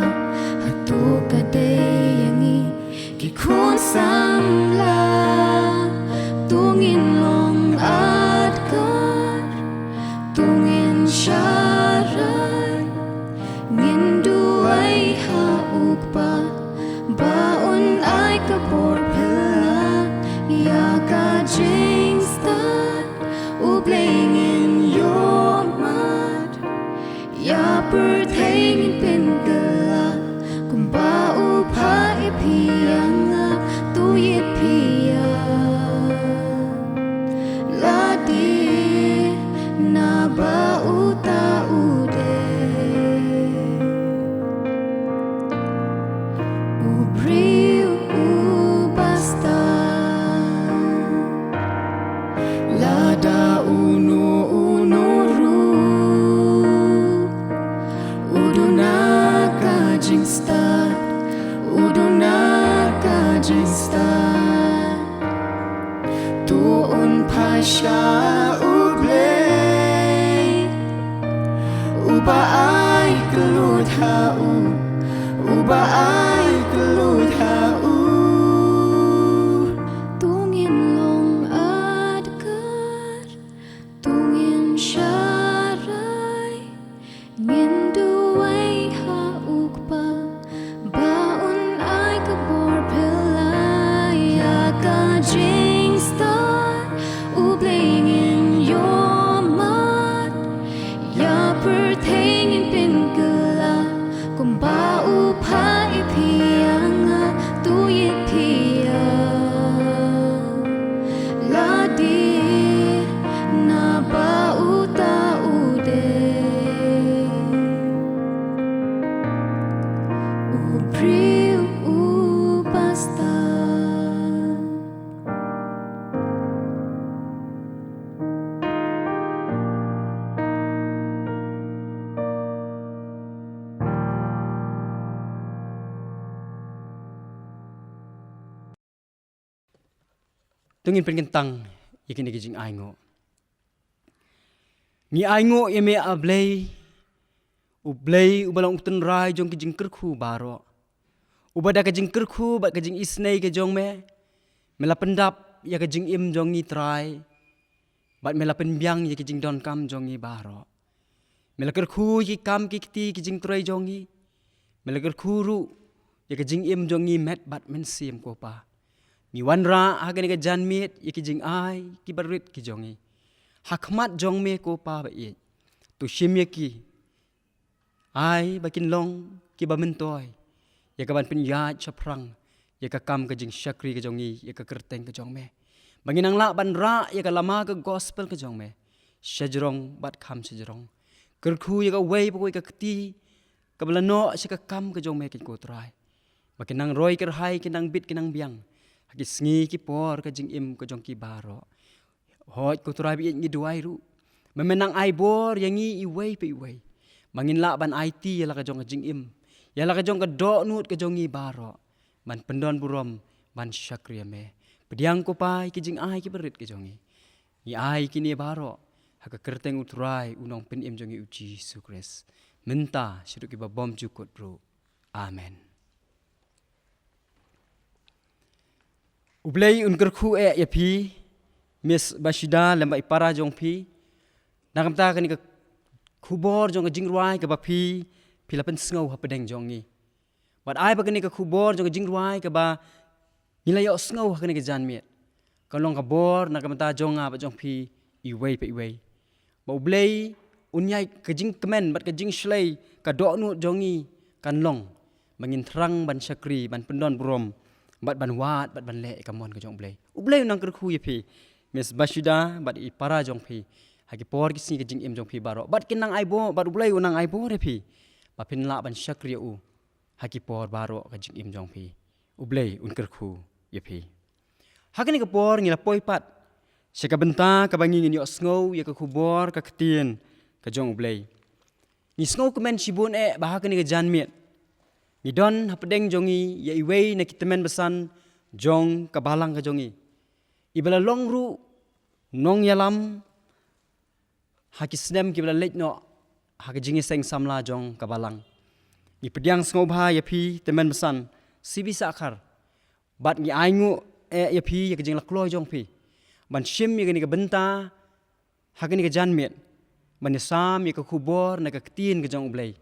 hato ka dei ïa ngi ki khun samla? To ngin long adkar, to ngin sharai, ngin duwai ha u Kpa ba un ai ka bor phylla ïa ka jingstad. U Blei ngin ïohmad, ïa pyrthei ngin pynkylla, kumba u phah ïa phi ïa nga, to ïeit phi ïa lade naba uta u dei u briew uba stad. Lada uno uno ruh u don ka jingstad, u don ka jingstad, to un phai sha u Blei, uba ai kylluid ha u, uba ai kylluid ha u. To ngin long adkar, to ngin sharai, ngin duwai ha u Kpa ba un ai ka bor phylla ïa ka jingstad. U Blei ngin ïohmad, ïa pyrthei ngin pynkylla, kumba u phah ïa phi ïa nga, to ïeit phi ïa lade naba uta u dei u briew uba stad. To ngin pynkyntang ïa kine ki jingainguh. Ngi ainguh ïa me, A Blei, U Blei uba long u tynrai jong ki jingkyrkhu baroh, uba da ka jingkyrkhu bad ka jingisynei ka jong me, me la pyndap ïa ka jingim jong ngi, Trai, bad me la pynbiang ïa ki jingdonkam jong ngi baroh. Me la kyrkhu ïa ki kam ki kti ki jingtrei jong ngi. Me la kyrkhu ruh ïa ka jingim jong ngi met bad mynsiem, ko Pa. Ngi wanrah ha kane ka janmiet ïa ki jingai ki barit ki jong ngi ha khmat jong me, ko Pa ba ïeit. To shim ïa ki, ai ba kin long kiba myntoi ïa ka ban pynïaid shaphrang ïa ka kam ka jingshakri ka jong ngi ïa ka kyrteng ka jong me, ba ngin nang lah ban rah ïa ka lama ka gospel ka jong me shajrong bad kham shajrong. Kyrkhu ïa kawei pa kawei ka kti kaba la noh sha ka kam ka jong me, ko Trai, ba kin nang roi kyrhai, kin nang bit, kin nang biang ha ki sngi ki por ka jingim ka jong ki baroh. Hooid, ko Trai ba ïeit, ngi duwai ruh ba men nang ai bor ïa ngi iwei pa iwei, ba ngin lah ban aiti ïa la ka jong ka jingim, ïa la ka jong ka dohnud ka jong ngi baroh, ban pyndon burom, ban shakri ïa me. Pdiang, ko Pa, ïa ki jingai ki barit ki jong ngi. Ngi ai kine baroh ha ka kyrteng U Trai, U Nongpynim jong ngi, U Jisu Khrist, mynta shaduh kiba bymjukut ruh. Amen. U Blei un kyrkhu eh ïa phi, Miss Bashida, lem bad i para jong phi, na ka bynta kane ka khubor jong ka jingrwai kaba phi, phi la pynsngew hapdeng jong ngi. Bad ai ba kane ka khubor jong ka jingrwai kaba ngi la ïohsngew ha kane ka janmiet kan long ka bor na ka bynta jong nga bad jong phi iwei pa iwei, ba U Blei un ïai ka jingkmen bad ka jingshlei, ka dohnud jong ngi kan long ba ngin thrang ban shakri, ban pyndon burom, bad ban wad bad ban leh ïa ka mon ka jong U Blei. U Blei un nang kyrkhu ïa phi, Miss Bashida, bad i para jong phi ha ki por ki sngi ka jingim jong phi baroh, bad kin nang ai bor, bad U Blei un nang ai bor ïa phi ba phin lah ban shakri ïa u ha ki por baroh ka jingim jong phi. U Blei un kyrkhu ïa phi. Ha kane ka por ngi la poi pat sha ka bynta kaba ngi ngin ïohsngew ïa ka khubor ka ktien ka jong U Blei. Ngi sngewkmen shibun eh ba ha kane ka janmiet ngi don hapdeng jong ngi ïa iwei na ki tymmen basan jong ka balang ka jong ngi, iba la long ruh nongïalam ha ki snem kiba la leit noh ha ka jingïaseng samla jong ka balang. Ngi pdiang sngewbha ïa phi tymmen basan C B Sahkhar, bad ngi ainguh eh ïa phi ïa ka jinglakhluh jong phi ban shim ïa kane ka bynta ha kane ka janmiet ban ïasam ïa ka khubor na ka ktien ka jong U Blei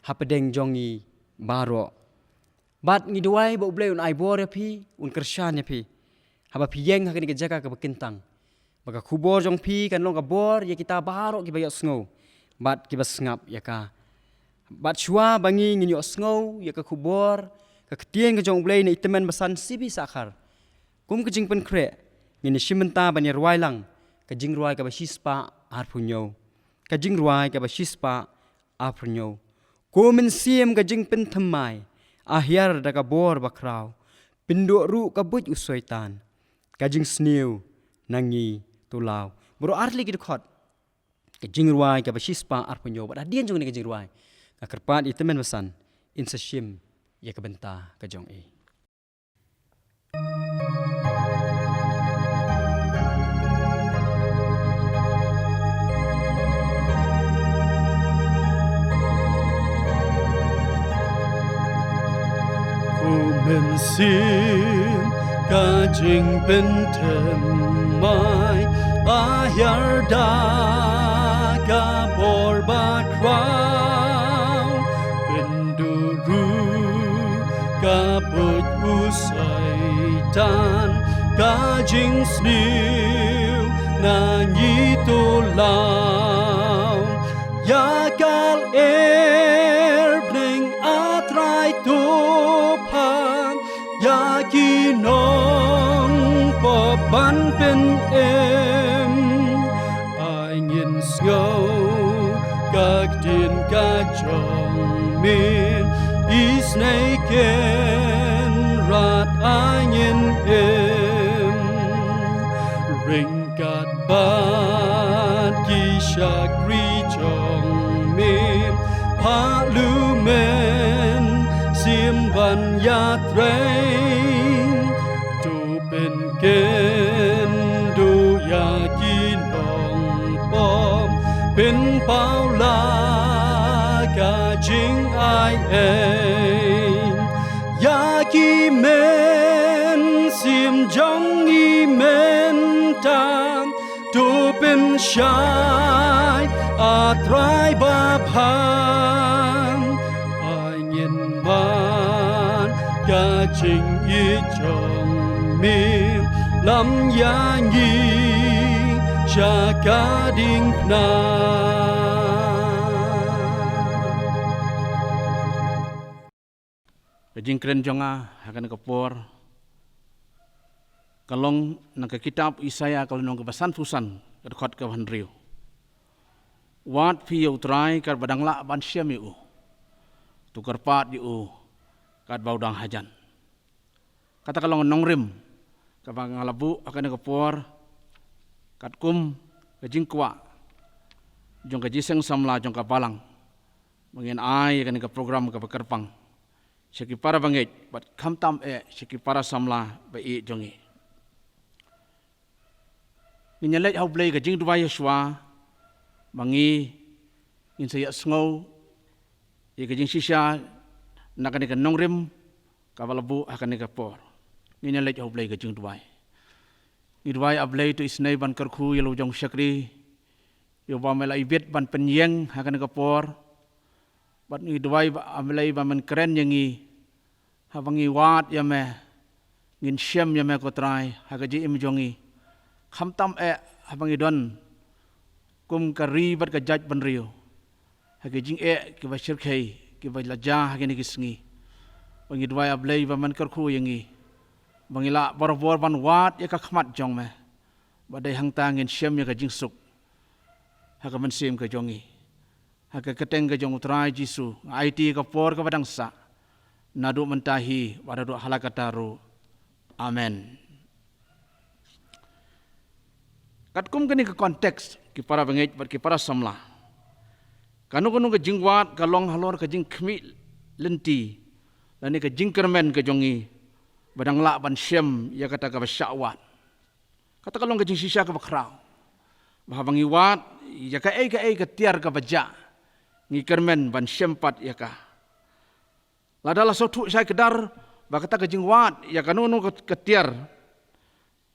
hapdeng jong ngi baroh. Bad ngi duwai ba U Blei un ai bor ïa phi, un kyrshan ïa phi haba phi ïeng ha kane ka jaka kaba kyntang, ba ka khubor jong phi kan long ka bor ïa kita baroh kiba ïohsngew bad kiba sngap ïa ka. Bad shuwa ba ngi ngin ïohsngew ïa ka khubor, ka ktien ka jong U Blei na i tymmen basan C B Sahkhar, kum ka jingpynkhreh ngin ïashim bynta ban ïarwai lang ka jingrwai kaba shispah arphew hynñiew. Ka jingrwai kaba shispah arphew hynñiew. Ko Mynsiem ka jingpynthymmai, a hiar da ka bor bakhraw, pynduh ruh ka buit u Soitan, ka jingsniew na ngi to law. Baroh ar tylli ki dkhot. Ka jingrwai kaba shispah arphew hynñiew, bad hadien jong kane ka jingrwai nga kyrpad ïa i tymmen basan in sa shim ïa ka bynta ka jong i. Ko Mynsiem ka jingpynthymmai, a hiar da ka bor bakhraw, pynduh ruh ka buit u Soitan, ka jingsniew na ngi to law. Ïa ka lyer bneng, A Trai, to phah ïa ki nongpop ban pynim. Ai ngin sngew ka ktien ka jong me, isynei Kynrad ai ngin im. Ryngkat bad ki shakri jong me, phah U Mynsiem ban ïatrei. To pynkynduh ïa ki nongpop, pynpaw la ka jingai ei. Ïa ki mynsiem jong ngi mynta, to pynshai, A Trai babha. Ai ngin man ka jingïeit jong me, lam ïa ngi sha ka diengphna. Ka jingkren jong nga ha kane ka por ka long na ka kitab Isaïah, ka lynnong kaba sanphew san, ka dkhot kaba hynriew. Wad phi ïa U Trai katba dang lah ban shem ïa u. To kyrpad ïa u katba u dang hajan. Kata ka long nongrim kaba nga la buh ha kane ka por, katkum ka jingkwah jong ka jingïaseng samla jong ka balang, ba ngin ai ïa kane ka program kaba kyrpang sha ki para bangeit, bad khamtam eh sha ki para samla ba ïeit jong ngi. Ngin ïaleit ha U Blei ka jingduwai shuwa ba ngi, ngin sa ïohsngew ïa ka jingshisha na kane ka nongrim kaba la buh ha kane ka por. Ngin ïaleit ha U Blei ka jingduwai. Ngi duwai, A Blei, to isynei ban kyrkhu ïa la u jong u shakri, ïa uba me la ibit ban pynïeng ha kane ka por. Bad ngi duwai, A Blei, ba men kren ïa ngi, haba ngi wad ïa me, ngin shem ïa me, ko Trai, ha ka jingim jong ngi. Khamtam eh haba ngi don kum ka ri bad ka jaitbynriew ha ki jingeh kiba shyrkhei, kiba la jia ha kine ki sngi. Ba ngi duwai, A Blei, ba men kyrkhu ïa ngi, ba ngin lah barabor ban wad ïa ka khmat jong me, ba dei hangta ngin shem ïa ka jingsuk ha ka mynsiem ka jong ngi. Ha ka kyrteng ka jong U Trai Jisu nga aiti ïa ka por kaba dang sah, naduh mynta hi bad haduh hala katta ruh. Amen. Katkum kane ka context, ki para bangeit bad ki para samla, Kano kano ka jingwad ka long halor ka jingkhmih lynti lane ka jingkyrmen ka jong ngi ba dang lah ban shem ïa kata kaba shah wad. Kata ka long ka jingshisha kaba khraw ba haba ngi wad ïa kaei kaei ka tiar kaba jah, ngi kyrmen ban shem pat ïa ka. Lada la sngewthuh shai kdar ba kata ka jingwad ïa kano kano ka, ka tiar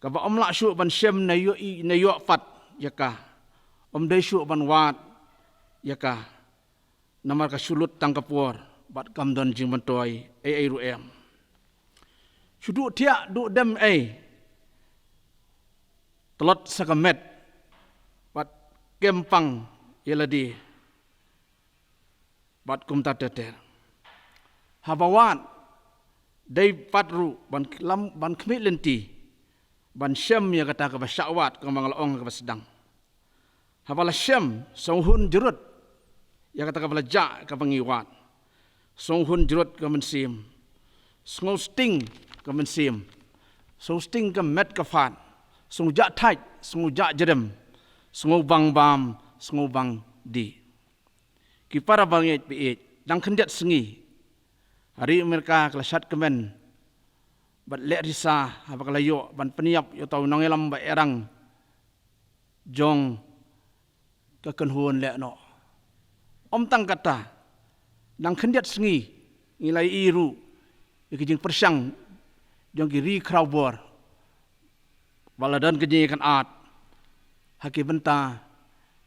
kaba ym lah shuh ban shem ne ïoh i, ne ïoh pat ïa ka, ym dei shuh ban wad ïa ka. Namar ka shu lut tang ka por bad kam don jingmyntoi ei ei ruh em. Shu duh thiah duh dem ei, tlot sa ka met bad kem pang ïa lade bad kumta ter ter. Haba wad dei pat ruh ban lam, ban khmih lynti ban shem ïa kata kaba shah wad, kaba nga la ong kaba sdang. Haba la shem, sngewhun jrut ïa kata kaba la jah kaba ngi wad. Sngewhun jrut ka mynsiem, sngewsting ka mynsiem, sngewsting ka met ka phad, sngewjah thait, sngewjah jrem, sngewbang bam, sngewbang dih. Ki para bangeit baieit, dang khyndiat sngi ha ri Amerika ka la shad kmen bad leh risa haba ka la ïoh ban pynïap ïa uta u nongïalam ba erang jong ka kynhun lehnoh. Ym tang kata, dang khyndiat sngi ngi la ïohi ruh ïa ki jingpyrshang jong ki ri khrawbor ba la don ka jingïakynad ha ki bynta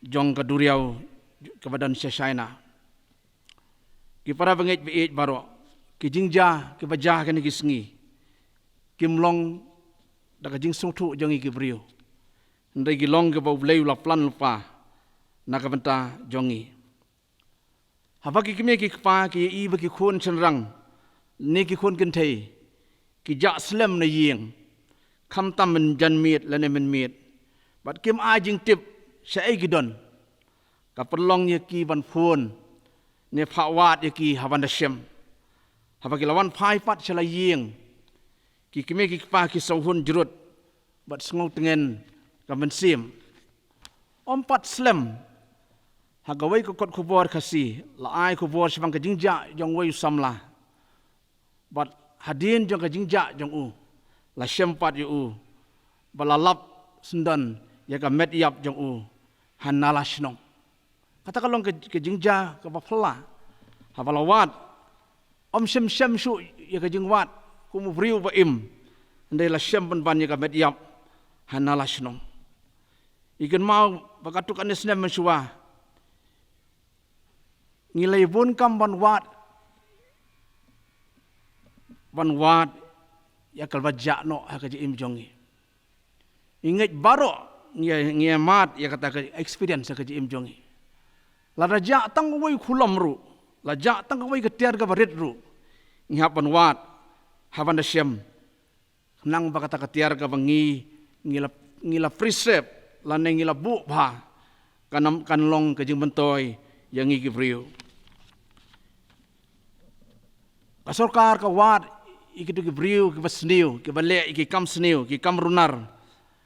jong ka duriaw kaba don sha China. Ki para bangeit baieit baroh, ki jingjia kiba jia ha kine ki sngi kim long da ka jingsngewthuh jong ngi ki briew, hynrei ki long kiba U Blei u la plan lypa na ka bynta jong ngi. Haba ki kmie ki kpa ki ïohi ba ki khun shynrang ne ki khun kynthei ki jah slem na ïing, khamtam mynjanmiet lane mynmiet, bad kim ai jingtip shaei ki don, ka pynlong ïa ki ban phone ne phah wad ïa ki ha ban da shem. Haba ki la wan phai pat sha la ïing, ki kmie ki kpa ki sngewhun jrut bad sngewtngen ka mynsiem. Ym pat slem, ha kawei ka kot khubor Khasi la ai khubor shaphang ka jingjia jong uwei u samla. Bad hadien jong ka jingjia jong u, la shem pat ïa u ba la lap syndon ïa ka met ïap jong u ha nala shnong. Kata ka long ka, ka jingjia kaba phylla. Haba la wad, ym shem shem shuh ïa ka jingwad kum u briew ba im, hynrei la shem pynban ïa ka met ïap ha nala shnong. Ngi kynmaw ba katto katne snem mynshuwa ngi la ïabun kam ban wad, ban wad ïa kaba jah noh ha ka jingim jong ngi. Ngi ngeit baroh ngi, ngi ïa mad ïa kata ka experience ha ka jingim jong ngi. Lada jah tang kawei u khulom ruh, la jah tang kawei ka tiar kaba rit ruh, ngi hap ban wad ha ban da shem. Khnang ba kata ka tiar kaba ngi, ngi la, ngi la preserve lane ngi la buh bha, kan, kan long ka jingmyntoi ïa ngi ki briew. Ka sorkar ka wad ïa kito ki briew kiba sniew, kiba leh ïa ki kam sniew, ki kam runar,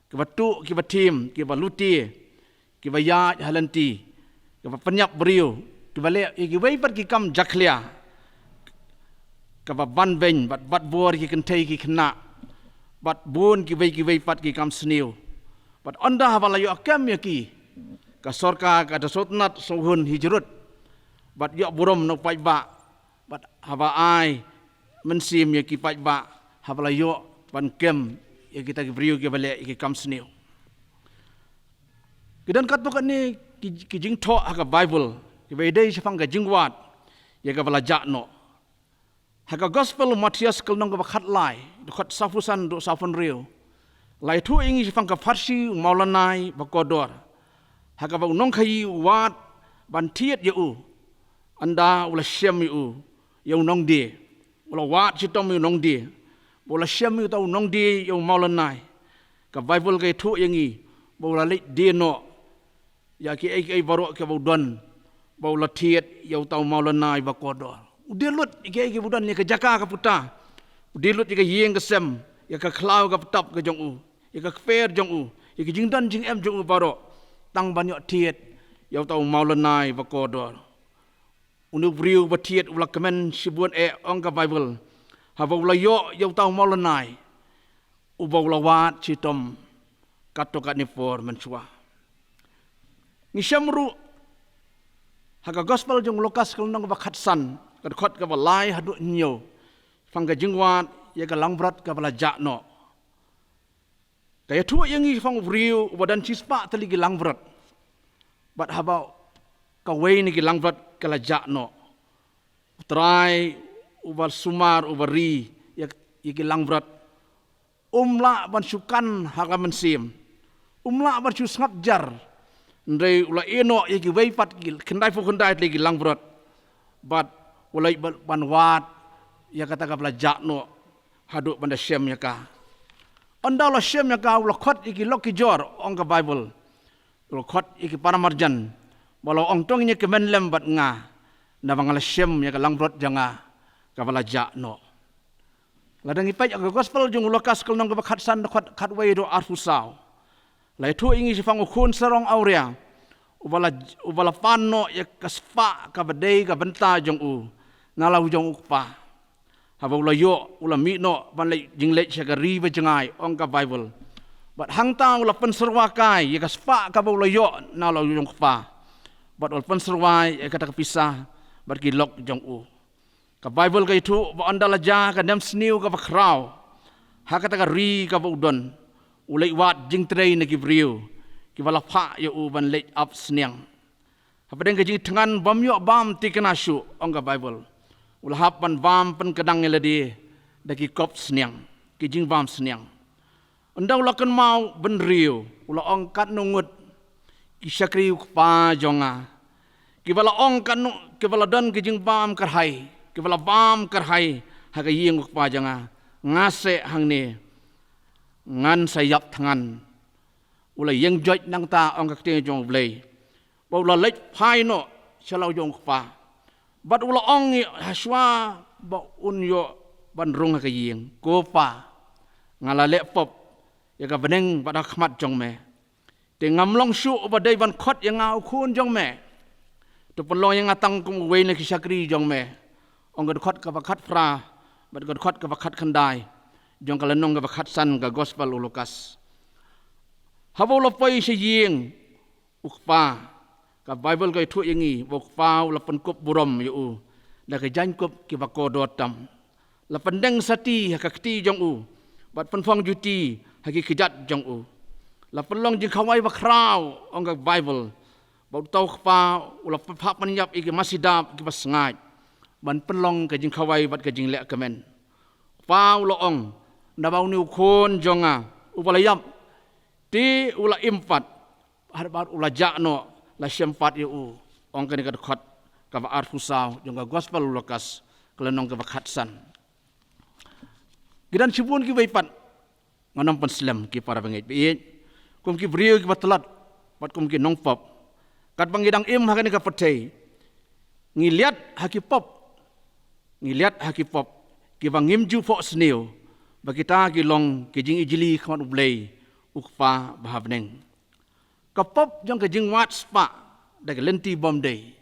kiba tuh, kiba thiem, kiba luti, kiba ïaid ha lynti, kiba pynïap briew, kiba leh ïa kiwei pat ki kam jakhlia, kaba ban beiñ bad bat bor ïa ki kynthei ki khynnah, bad bun kiwei kiwei pat ki kam sniew. Bad ynda haba la ïoh kem ïa ki, ka sorkar ka da sngewtynnat sngewhun hi jrut bad ïoh burom na u paidbah, bad haba ai mynsiem ïa ki paidbah haba la ïoh ban kem ïa kita ki briew kiba leh ïa ki kam sniew. Ki don katto katne ki, ki jingthoh ha ka Baibl kiba ïadei shaphang ka jingwad ïa kaba la jah noh. Ha ka Gospel u Mathaios ka lynnong kaba khatlai, dkhot sawphew san haduh sawphew hynriew, la ïathuh ïa ngi shaphang ka pharshi u mawlynnai ba kordor, ha kaba u nongkhaïi u wad ban thied ïa u. Ynda u la shem ïa u, ïa u nongdie, u la wad shitom ïa u nongdie, ba u la shem ïa uta u nongdie ïa u mawlynnai. Ka Baibl ka ïathuh ïa ngi ba u la leit die noh ïa kiei kiei baroh kiba u don, ba u la thied ïa uta u mawlynnai ba kordor. U die lut ïa kiei kiei ba u don, ïa ka jaka ka puta. U die lut ïa ka ïing ka sem, ïa ka khlaw ka btap ka jong u, ïa ka kper jong u, ïa ka jingdon jingem jong u baroh, tang ban ïoh thied ïa uta u mawlynnai ba kordor. Une u briew ba thied u la kmen shibun eh, ong ka Baibl, haba u la ïoh ïa uta u mawlynnai uba u la wad shitom katto katne por mynshuwa. Ngi shem ruh ha ka Gospel jong u Lukas ka lynnong ba khatsan, ka dkhot kaba lai haduh hynñiew, shaphang ka jingwad ïa ka langbrot kaba la jah noh. Ka ïathuh ïa ngi shaphang u briew uba don shispah tylli ki langbrot. Bad haba kawei na ki langbrot ka la jah noh, u trai uba sumar, uba ri ïa, ïa ki langbrot, um lah ban shu kan ha ka mynsiem, um lah ban shu sngap jar. Hynrei u la ïeh noh ïa kiwei pat ki khyndai phew khyndai tylli ki langbrot, bad u la leit ban, ban wad ïa kata kaba la jah noh haduh ban da shem ïa ka. Ynda u la shem ïa ka, u la khot ïa ki lok ki jor, ong ka Baibl, u la khot ïa ki para marjan, bad u la ong, to ngin ïa kmen lem bad nga, naba nga la shem ïa ka langbrot jong nga kaba la jah noh. Lada ngi peit ha ka Gospel jong u Lukas ka lynnong kaba khatsan, dkhot khatwei haduh arphew saw, la ïathuh ïa ngi shaphang u khun sarong awria uba la, uba la pan noh ïa ka spah kaba dei ka bynta jong u na la u jong u kpa. Haba u la ïoh, u la mih noh ban leit, jingleit sha ka ri ba jngai, ong ka Baibl. Bad hangta u la pynsyrwa kai ïa ka spah kaba u la ïoh na la u jong u kpa, bad u la pynsyrwa ïa kata ka pisa bad ki lok jong u. Ka Baibl ka ïathuh ba ynda la jia ka nemsniew kaba khraw ha kata ka ri kaba u don, u leit wad jingtrei na ki briew kiba la phah ïa u ban leit ap sniang. Hapdeng ka jingthngan bym ïoh bam thikna shuh, ong ka Baibl, u la hap ban bam pynkdang ïa lade da ki kop sniang, ki jingbam sniang. Ynda u la kynmaw bynriew, u la ong, katno ngut ki shakri u kpa jong nga, kiba la ong katno, kiba la don ki jingbam kyrhai, kiba la bam kyrhai ha ka ïing u kpa jong nga, nga seh hangne ngan sa ïap thngan. U la ïeng joit nangta, ong ka ktien jong U Blei, ba u la leit phai noh sha la u jong u kpa. Bad u la ong ïa u ha shuwa ba un ïoh ban rung ha ka ïing, ko pa, nga la leh pop ïa ka bneng bad ha khmat jong me. Te ngam long shuh uba dei ban khot ïa nga u khun jong me. To pynlong ïa nga tang kum uwei na ki shakri jong me, ong ka dkhot kaba khatphra bad ka dkhot kaba khatkhyndai jong ka lynnong kaba khatsan ka Gospel u Lukas. Haba u la poi sha ïing u kpa, ka Baibl ka ïathuh ïa ngi ba u kpa u la pynkup burom ïa u da ki jaiñkup kiba kordor tam. La pyndeng sati ha ka kti jong u bad pynphong juti ha ki kjat jong u. La pynlong jingkhawai bakhraw, ong ka Baibl, ba uta u kpa u la pynphah pynïap ïa ki masidah kiba sngaid ban pynlong ka jingkhawai bad ka jingleh kmen. Kpa u la ong, naba une u khun jong nga uba la ïap, te u la im pat, ha kaba u la jah noh la shem pat ïa u, ong kane ka dkhot kaba arphew saw jong ka Gospel u Lukas ka lynnong kaba khatsan. Ki don shibun kiwei pat, ngan ym pynslem, ki para bangeit ba ïeit, kum ki briew kiba tlot bad kum ki nongpop. Katba ngi dang im ha kane ka pyrthei, ngi liat ha ki pop, ngi liat ha ki pop kiba ngim ju phohsniew ba kita ki long ki jingijli khmat U Blei u Kpa ba ha bneng. Ka pop jong ka jingwad spah da ka lynti bym dei.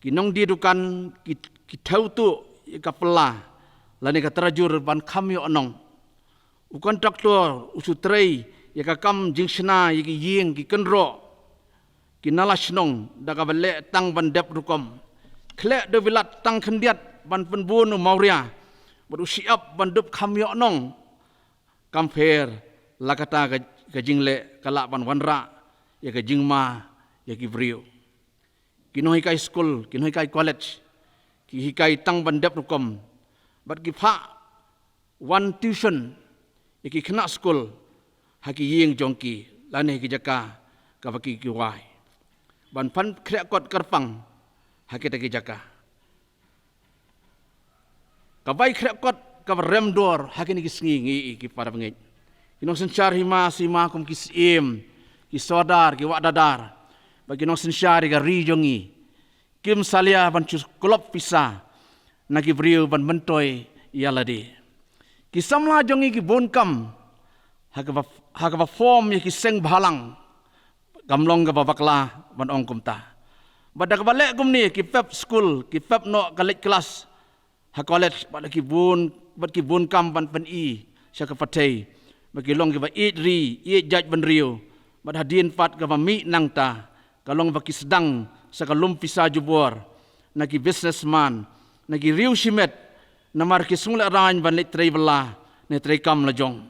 Ki nongdie dukan ki, ki thew tuh ïa ka pla lane ka trajur ban kham ïoh nong. U kontraktor u shu trei ïa ka kam jingshna ïa ki ïing ki kynroh, ki nala shnong da kaba leh tang ban dep rukom. Khleh da u bilat tang khyndiat ban pynbun u mawria bad u shyiap ban dup kham ïoh nong. Kam pher la kata ka, ka jingleh ka lah ban wanrah ïa ka jingma ïa ki briew. Ki nonghikai skul, ki nonghikai college, ki hikai tang ban dep rukom bad ki phah wan tuition ïa ki khynnah skul ha ki ïing jong ki lane ha ki jaka kaba ki, ki wai, ban pan khreh kot kyrpang ha kita ki jaka. Ka bai khreh kot kaba rem dor ha kine ki sngi ngi ïohi, ki para bangeit. Ki nongsynshar hima sima kum ki syiem, ki sordar, ki wahadar bad ki nongsynshar ïa ka ri jong ngi kim salia ban shu klop pisa na ki briew ban myntoi ïa lade. Ki samla jong ngi ki bun kam ha kaba, ha kaba form ïa ki seng bhalang, kam long kaba bakla ban ong kumta. Bad da kaba leh kumne ki pep skul, ki pep noh ka leit klas ha college, bad ki bun, bad ki bun kam ban pyni sha ka pyrthei ba ki long kiba ïeit ri, ïeit jaitbynriew. Bad hadien pat kaba mih nangta ka long ba ki sdang sa ka lum pisa jubor na ki businessman, na ki riew shimet, namar ki sngewlehraiñ ban leit trei bylla ne trei kam la jong.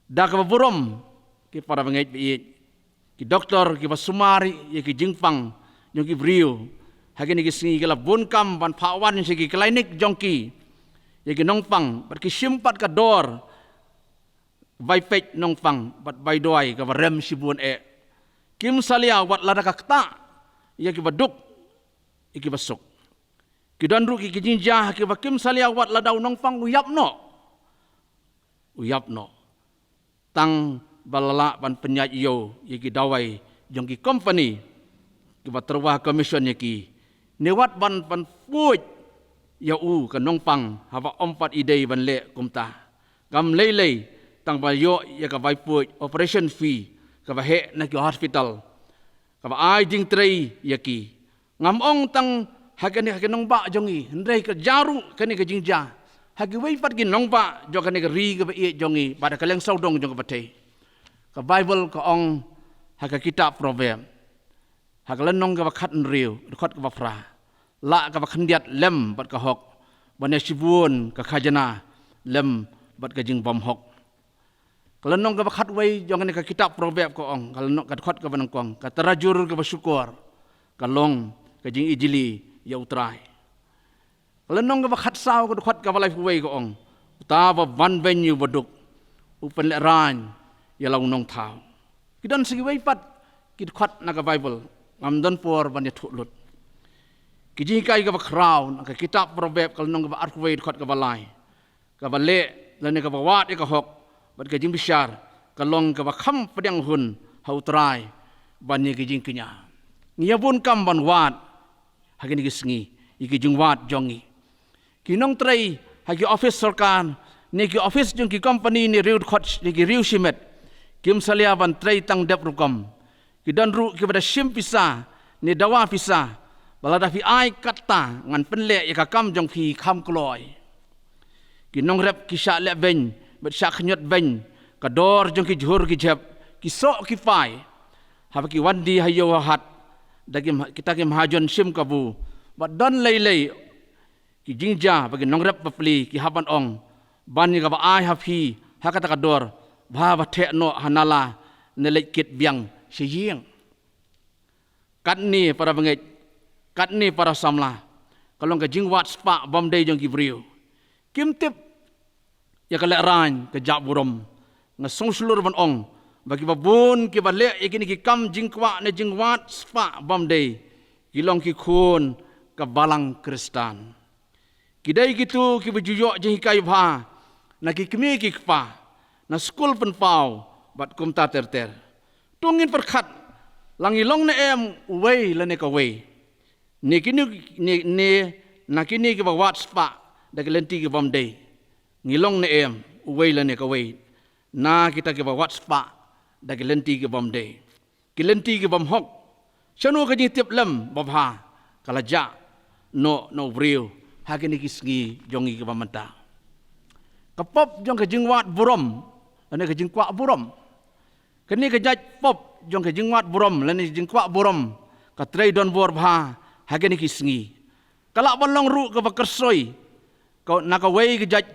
Da kaba burom, ki para bangeit ba ïeit, ki doktor kiba sumar ïa ki jingpang jong ki briew ha kine ki sngi ki la bun kam ban phah wan sha ki klinik jong ki ïa ki nongpang, bad ki shim pat ka dor bai peit nongpang bad bai duwai kaba rem shibun eh. Kim salia wat lada ka ktah ïa kiba duk, ïa kiba suk. Ki don ruh ki, ki jingjia ha kiba kim salia wat lada u nongpang u ïap noh, u ïap noh, tang ba la lah ban pynïaid ïa u ïa ki dawai jong ki company kiba tyrwa commission ïa ki, ne wat ban, ban puid ïa u ka nongpang haba ym pat i dei ban leh kumta. Kam lei lei tang ba ïoh ïa ka bai puid operation fee kaba heh na ki hospital, kaba ai jingtrei ïa ki. Ngam ong tang ha kane, ha ki nongbah jong ngi, hynrei ka jaru kane ka jingjia ha kiwei pat ki nongbah jong kane ka ri kaba ïeit jong ngi bad ha ka lyngsawdong jong ka pyrthei. Ka Baibl ka ong ha ka kitab Proverb, ha ka lynnong kaba khathynriew, dkhot kaba phra: Lah kaba khyndiat lem bad ka hok, ban ïa shibun ka khajna lem bad ka jingbymhok. Ka lynnong kaba khatwei jong kane ka kitab Proverb ka ong, ka lynnong, ka dkhot kaba nyngkong: Ka tarajur kaba shukor ka long ka jingijli ïa U Trai. Ka lynnong kaba khatsaw, ka dkhot kaba laiphew wei ka ong: Uta uba banbeiñ ïa u baduk u pynlehraiñ ïa la u nongthaw. Ki don sa kiwei pat ki dkhot na ka Baibl, ngam don por ban ïathuh lut. Ki jinghikai kaba khraw na ka kitab Proverb, ka lynnong kaba arphew wei, dkhot kaba lai: Kaba leh lane kaba wad ïa ka hok bad ka jingbishar ka long kaba kham pdiang hun ha U Trai ban ïa ki jingkñia. Ngi ïa bun kam ban wad ha kine ki sngi ïa ki jingwad jong ngi. Ki nongtrei ha ki office sorkar ne ki office jong ki company ne riew dkhot ne ki riew shimet, kim salia ban trei tang dep rukom. Ki don ruh kiba da shim pisa ne dawa pisa ba lada phi ai katta ngan pynleh ïa ka kam jong phi kham kloi. Ki nongrep ki shah leh beiñ bad shah khñiot beiñ, ka dor jong ki jhur ki jhep, ki soh ki pai. Haba ki wan die ha ïew ha hat, da ki mha-, kita ki mahajon shim kabu. Bad don lei lei ki jingjia ba ki nongrep bapli ki hap ban ong, ban ïa kaba ai ha phi ha kata ka dor, ba, ba theh noh ha nala ne leit kit biang sha ïing. Katne para bangeit, katne para samla, ka long ka jingwad spah bymdei jong ki briew. Kim tip ïa ka lehraiñ ka jah burom. Nga sngewshlur ban ong ba kiba bun kiba leh ïa kine ki kam jingkwah ne jingwad spah bymdei ki long ki khun ka balang Khristan. Ki dei kito kiba ju ïoh jinghikai bha na ki kmie ki kpa, na skul pynpaw bad kumta ter ter. To ngin pyrkhat, la ngi long ne em uwei lane kawei? Ne kine, ne, ne na kine kiba wad spah da ki lynti ki bymdei, ngi long ne em uwei lane kawei na kita kiba wad spah da ki lynti ki bymdei, ki lynti ki bymhok? Shano ka jingtip lem babha ka la jah noh na u briew ha kine ki sngi jong ngi kiba mynta? Ka pop jong ka jingwad burom lane ka jingkwah burom. Kane ka jait pop jong ka jingwad burom lane jingkwah burom ka trei donbor bha ha kine ki sngi. Ka lah ban long ruh kaba kyrsoi ka, na kawei ka jait,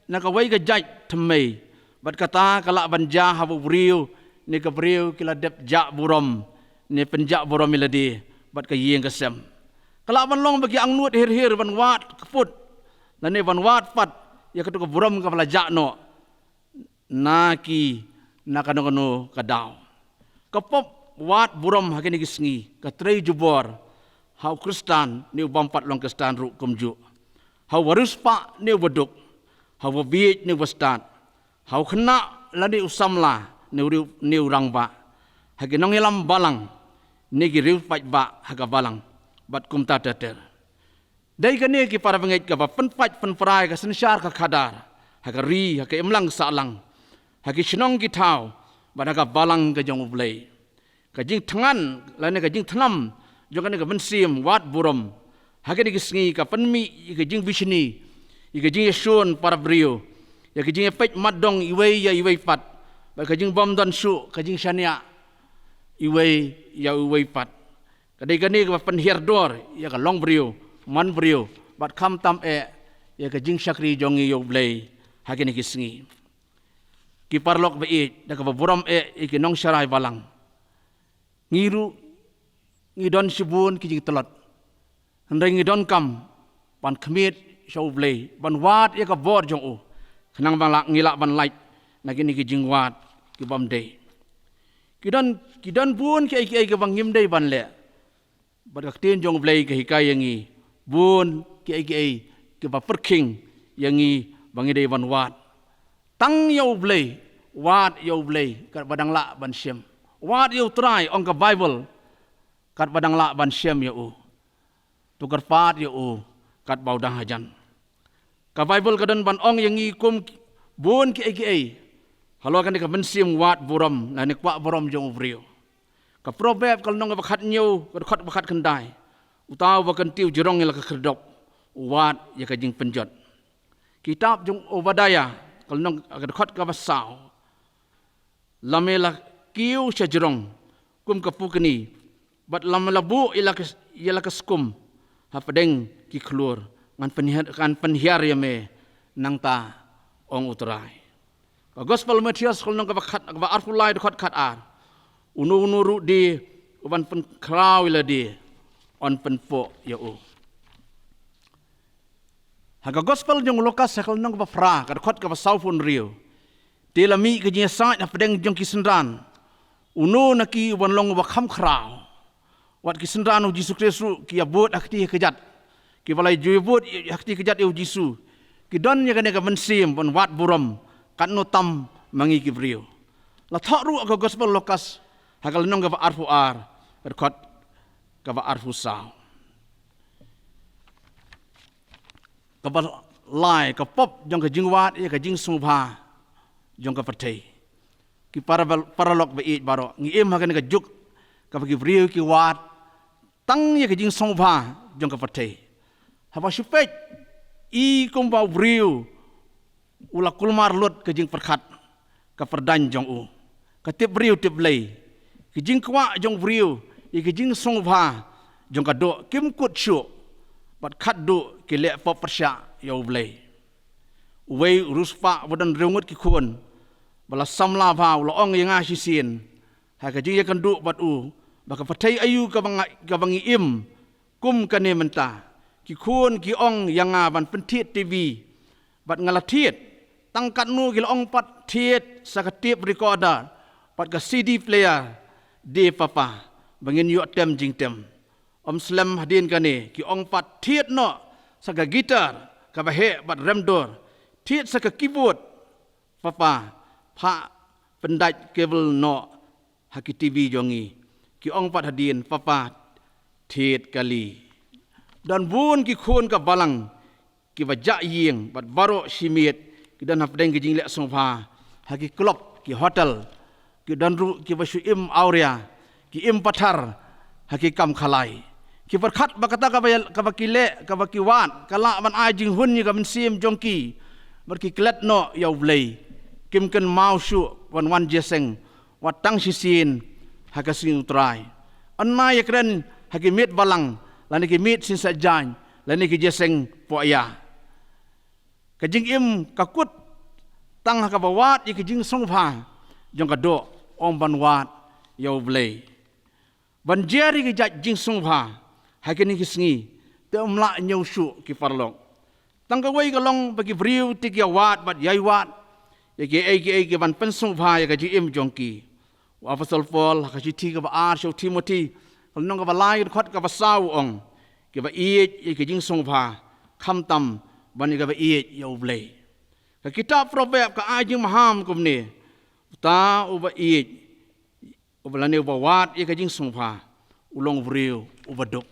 na kawei ka jait thymmei. Bad kata ka lah ban jia haba u briew ne ka briew ki la dep jah burom ne pynjah burom ïa lade bad ka ïing ka sem. Ka lah ban long ba ki angnud hir hir ban wad kput lane ban wad pat ïa kato ka burom kaba la jah noh na ki, na kano kano ka daw. Ka pop wad burom ha kine ki sngi ka trei jubor ha u Khristan ne u bym pat long Khristan ruh kumjuh, ha u riewspah ne u baduk, ha u bieit ne u bastad, ha u khynnah lane u samla ne u riew, ne u rangbah, ha ki nongïalam balang ne ki riew paidbah ha ka balang bad kumta ter ter. Dei kane ki para bangeit kaba pynpait pynpra ïa ka synshar ka khadar ha ka ri, ha ka imlang sahlang, ha ki shnong ki thaw bad ha ka balang ka jong U Blei. Ka jingthngan lane ka jingthnam jong kane ka mynsiem wad burom ha kine ki sngi ka pynmih ïa ka jingbishni, ïa ka jingïashun para briew, ïa ka jingïapeit matdong iwei ïa iwei pat, bad ka jingbym don shuh ka jingshaniah iwei ïa iwei pat. Ka dei kane kaba pynhiar dor ïa ka longbriew manbriew bad khamtam eh ïa ka jingshakri jong ngi ïa U Blei ha kine ki sngi. Ki paralok ba ïeit, da kaba burom eh ïa ki nongsharai balang, ngi ruh ngi don shibun ki jingtlot, hynrei ngi donkam ban khmied sha U Blei, ban wad ïa ka bor jong u, khnang ba lah, ngi lah ban lait na kine ki jingwad kibym dei. Ki don, ki don bun kiei kiei kiba ngim dei ban leh. Bad ka ktien jong U Blei ka hikai ïa ngi bun kiei kiei kiba pyrkhing ïa ngi ba ngi dei ban wad. Tang ïa U Blei, wad ïa U Blei katba dang lah ban shem. Wad ïa U Trai, ong ka Baibl, katba dang lah ban shem ïa u. To kyrpad ïa u katba u dang hajan. Ka Baibl ka don ban ong ïa ngi kum bun kiei kiei halor kane ka mynsiem wad burom lane kwah burom jong u briew. Ka Proverb ka lynnong kaba khathynñiew, ka dkhot ba khatkhyndai: Uta uba kyntiew jrong ïa la ka khyrdop, u wad ïa ka jingpynjot. Kitab jong Obadiah ka lynnong, ka dkhot kaba saw: Lada me la kiew sha jrong kum ka pukni, bad lada me la buh ïa la ka, ïa la ka skum hapdeng ki khlur, ngan pynhiar, ngan pynhiar ïa me nangta, ong U Trai. Ka Gospel Mathaios ka lynnong kaba khat, kaba arphew lai, dkhot khatar: Uno uno ruh de uban pynkhraw ïa lade, yn pynpoh ïa u. Ha ka Gospel jong u Lukas ha ka lynnong kaba phra, ka dkhot kaba sawphew hynriew: Te la mih ka jingïasaid hapdeng jong ki synran, uno na ki uban long uba kham khraw. Wat ki synran U Jisu Khrist ruh ki ïabud ha kti ha kjat, kiba la ju ïabud ha kti ha kjat ïa U Jisu, ki don ïa kane ka mynsiem ban wad burom katno tam ma ngi ki briew. La thoh ruh ha ka Gospel Lukas ha ka lynnong kaba arphew ar, ka dkhot kaba arphew saw. Kaba lai, ka pop jong ka jingwad ïa ka jingsngewbha jong ka pyrthei. Ki para-, paralok ba ïeit baroh, ngi im ha kane ka juk kaba ki briew ki wad tang ïa ka jingsngewbha jong ka pyrthei. Haba shu peit, i kumba u briew u la kulmar lut ka jingpyrkhat, ka pyrdain jong u, ka tip briew tip Blei. Ki jingkwah jong u briew ïa ki jingsngewbha jong ka doh kim kut shuh, bad khatduh ki leh pop pyrshah ïa U Blei. Uwei u riewspah uba don hynriew ngut ki khun, ba la samla bha, u la ong ïa nga shisien ha ka jingïakynduh bad u ba ka pyrthei aïu kaba nga, kaba ngi im kum kane mynta. Ki khun ki ong ïa nga ban pynthied TV, bad nga la thied. Tang katno ki la ong pat, thied sa ka tape recorder bad ka CD player de papa, ba ngin ïoh tem jingtem. Ym slem hadien kane, ki ong pat, thied noh sa ka guitar kaba heh bad remdur, thied sa ka keyboard papa, phah pyndait cable noh ha ki TV jong ngi. Ki ong pat hadien, papa, thied kali. Don bun ki khun ka balang kiba jah ïing bad baroh shi miet ki don hapdeng ki jingleh sngewbha ha ki club, ki hotel. Ki don ruh kiba shu im awria, ki im pathar ha ki kam khalai. Ki pyrkhat ba kata kaba, kaba ki leh, kaba ki wad, ka lah ban ai jinghun ïa ka mynsiem jong ki, bad ki klet noh ïa U Blei. Kim kynmaw shuh ban wan jingïaseng wat tang shisien ha ka sngi U Trai. Ynda ïakren ha ki miet balang, lane ki miet synshar jaiñ, lane ki jingïaseng pohïa. Ka jingim ka kut tang ha kaba wad ïa ka jingsngewbha jong ka doh, ym ban wad ïa U Blei. Ban jer ïa ki jait jingsngewbha ha kine ki sngi te ym lah ñiew shuh, ki paralok. Tang kawei ka long ba ki briew te ki ïawad bad ïai wad ïa kiei kiei ki ban pynsngewbha ïa ka jingim jong ki. U Apostol Paul ha ka shithi kaba ar sha u Timothi, ka lynnong kaba lai, dkhot kaba saw, u ong: Kiba ïeit ïa ka jingsngewbha khamtam ban ïa kaba ïeit ïa U Blei. Ka kitab Proverb ka ai jingmaham kumne: Uta uba ïeit, uba lane uba wad ïa ka jingsngewbha, u long u briew uba duk.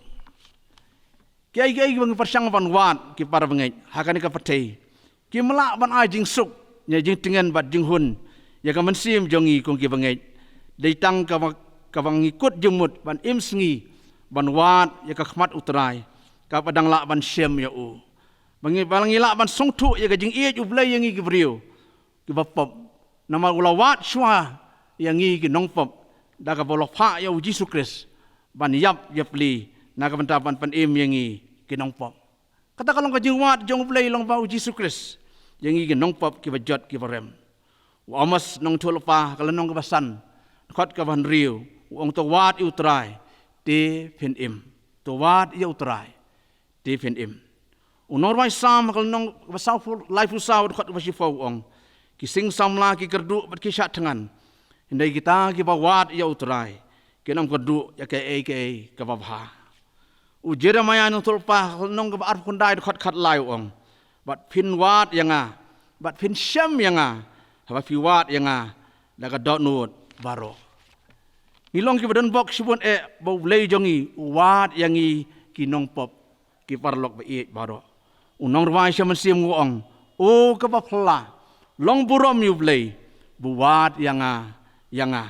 Kiei kiei kiba ngi pyrshang ban wad, ki para bangeit, ha kane ka pyrthei, kim lah ban ai jingsuk ne jingtngen bad jinghun ïa ka mynsiem jong ngi kum ki bangeit. Dei tang kaba, kaba ngi kut jingmut ban im sngi ban wad ïa ka khmat U Trai kaba dang lah ban shem ïa u. Ba ngi, ba ngi lah ban sngewthuh ïa ka jingïeit U Blei ïa ngi ki briew kiba pop. Namar u la wad shuwa ïa ngi ki nongpop da kaba u la phah ïa U Jisu Khrist ban ïap ïa pli na ka bynta ban pynim ïa ngi ki nongpop. Kata ka long ka jingwad jong U Blei lyngba U Jisu Khrist ïa ngi ki nongpop kiba jot kiba rem. U Amos nongïathuhlypa ka lynnong kaba san, dkhot kaba hynriew, u ong, to wad ïa U Trai te phin im. To wad ïa U Trai te phin im. U nongrwai Salm ka lynnong kaba sawphew, laiphew saw, dkhot kaba shiphew, u ong, ki sing samla ki kyrduh bad ki shah thngan, hynrei kita kiba wad ïa U Trai kin ym kyrduh ïa kaei kaei kaba bha. U Jeremaïah nongïathuhlypa ka lynnong kaba arphew khyndai, dkhot khatlai, u ong, bad phin wad ïa nga, bad phin shem ïa nga, haba phi wad ïa nga da ka dohnud baroh. Ngi long kiba don bok shibun eh ba U Blei jong ngi u wad ïa ngi ki nongpop, ki paralok ba ïeit baroh. U nongrwai sha mynsiem u ong, o kaba phylla, long burom ïa U Blei ba u wad ïa nga, ïa nga.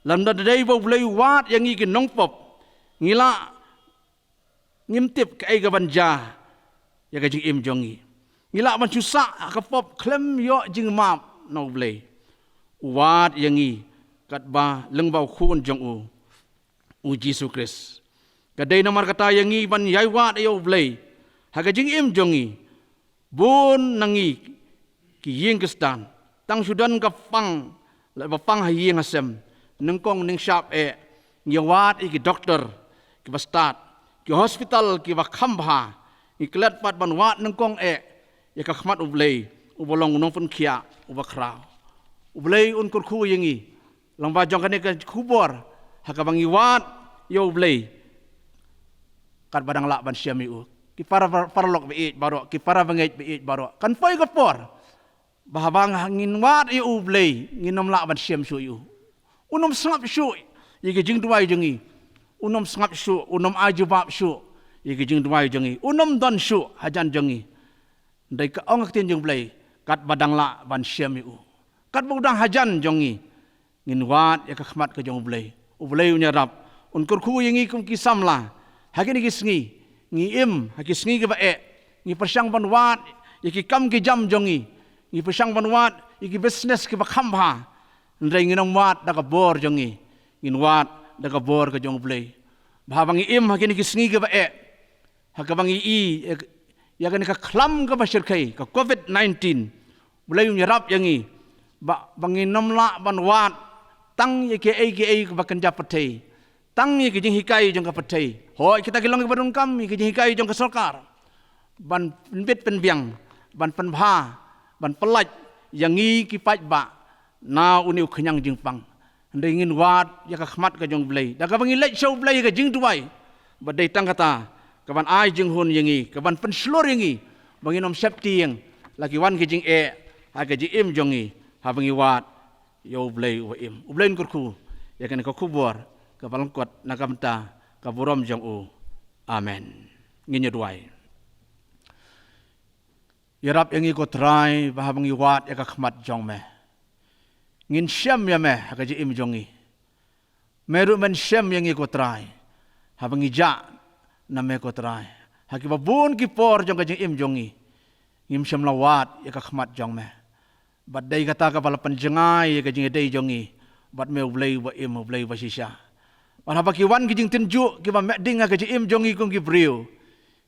Lymda dei ba U Blei u wad ïa ngi ki nongpop, ngi lah, ngim tip kaei kaban jia ïa ka jingim jong ngi. Ngi lah ban shu sah ha ka pop khlem ïoh jingmap na U Blei. U wad ïa ngi katba lyngba U Khun jong u, U Jisu Khrist. Ka dei namar kata ïa ngi ban ïai wad ïa U Blei ha ka jingim jong ngi. Bun na ngi ki ïing Khristan, tang shu don ka pang, la ba pang ha ïing ha sem, nyngkong nyngshap eh ngi wad ïa ki doktor kiba stad, ki hospital kiba kham bha. Ngi klet pat ban wad nyngkong eh ïa ka khmat U Blei uba long u nongpynkhiah uba khraw. U Blei un kyrkhu ïa ngi lyngba jong kane ka khubor, ha kaba ngi wad ïa U Blei katba dang lah ban shem ïa u. Ki para, para, paralok ba ïeit baroh, ki para bangeit ba ïeit baroh, kan poi ka por ba haba ngin wad ïa U Blei ngin ym lah ban shem shuh ïa u. Un ym sngap shuh ïa ki jingduwai jong ngi. Un ym sngap shuh, un ym ai jubab shuh ïa ki jingduwai jong ngi. Un ym don shuh hajan jong ngi. Hynrei ka ong ka ktien jong U Blei, katba dang lah ban shem ïa u, katba u dang hajan jong ngi, ngin wad ïa ka khmat ka jong U Blei. U Blei un ïarap, un kyrkhu ïa ngi kum ki samla ha kine ki sngi. Ngi im ha ki sngi kiba eh, ngi pyrshang ban wad ïa ki kam ki jam jong ngi, ngi pyrshang ban wad ïa ki business kiba kham bha. Hynrei ngin ym wad da ka bor jong ngi, ngin wad da ka bor ka jong U Blei. Ba haba ngi im ha kine ki sngi kiba eh, ha kaba ngi i ïa kane ka khlam kaba shyrkhei, ka covid nineteen, U Blei un ïarap ïa ngi ba, ba ngin ym lah ban wad tang ïa kiei kiei kiba kynja pyrthei, tang ïa ki jinghikai jong ka pyrthei. Hooid, kita ki long kiba donkam ïa ki jinghikai jong ka sorkar ban pynbit pynbiang, ban pynbha, ban pyllait ïa ngi ki paidbah na une u khñiang jingpang. Hynrei ngin wad ïa ka khmat ka jong U Blei da kaba ngi leit sha U Blei ïa ka jingduwai. Ba dei tang kata kaban ai jinghun ïa ngi, kaban pynshlur ïa ngi ba ngin ym sheptieng la ki wan ki jingeh ha ka jingim jong ngi, haba ngi wad ïa U Blei uba im. U Blei un kyrkhu ïa kane ka khubor kaba lyngkot na ka bynta ka burom jong u. Amen. Ngin ïa duwai. Ïarap ïa ngi ko Trai ba haba ngi wad ïa ka khmat jong me, ngin shem ïa me ha ka jingim jong ngi. Me ruh men shem ïa ngi ko Trai haba ngi jah na me ko Trai. Ha kiba bun ki por jong ka jingim jong ngi, ngim shym la wad ïa ka khmat jong me. Bad dei kata kaba la pynjngai ïa ka jingïadei jong ngi bad me U Blei uba im, U Blei uba shisha. Bad haba ki wan ki jingtynjuh kiba meh ding ha ka jingim jong ngi kum ki briew,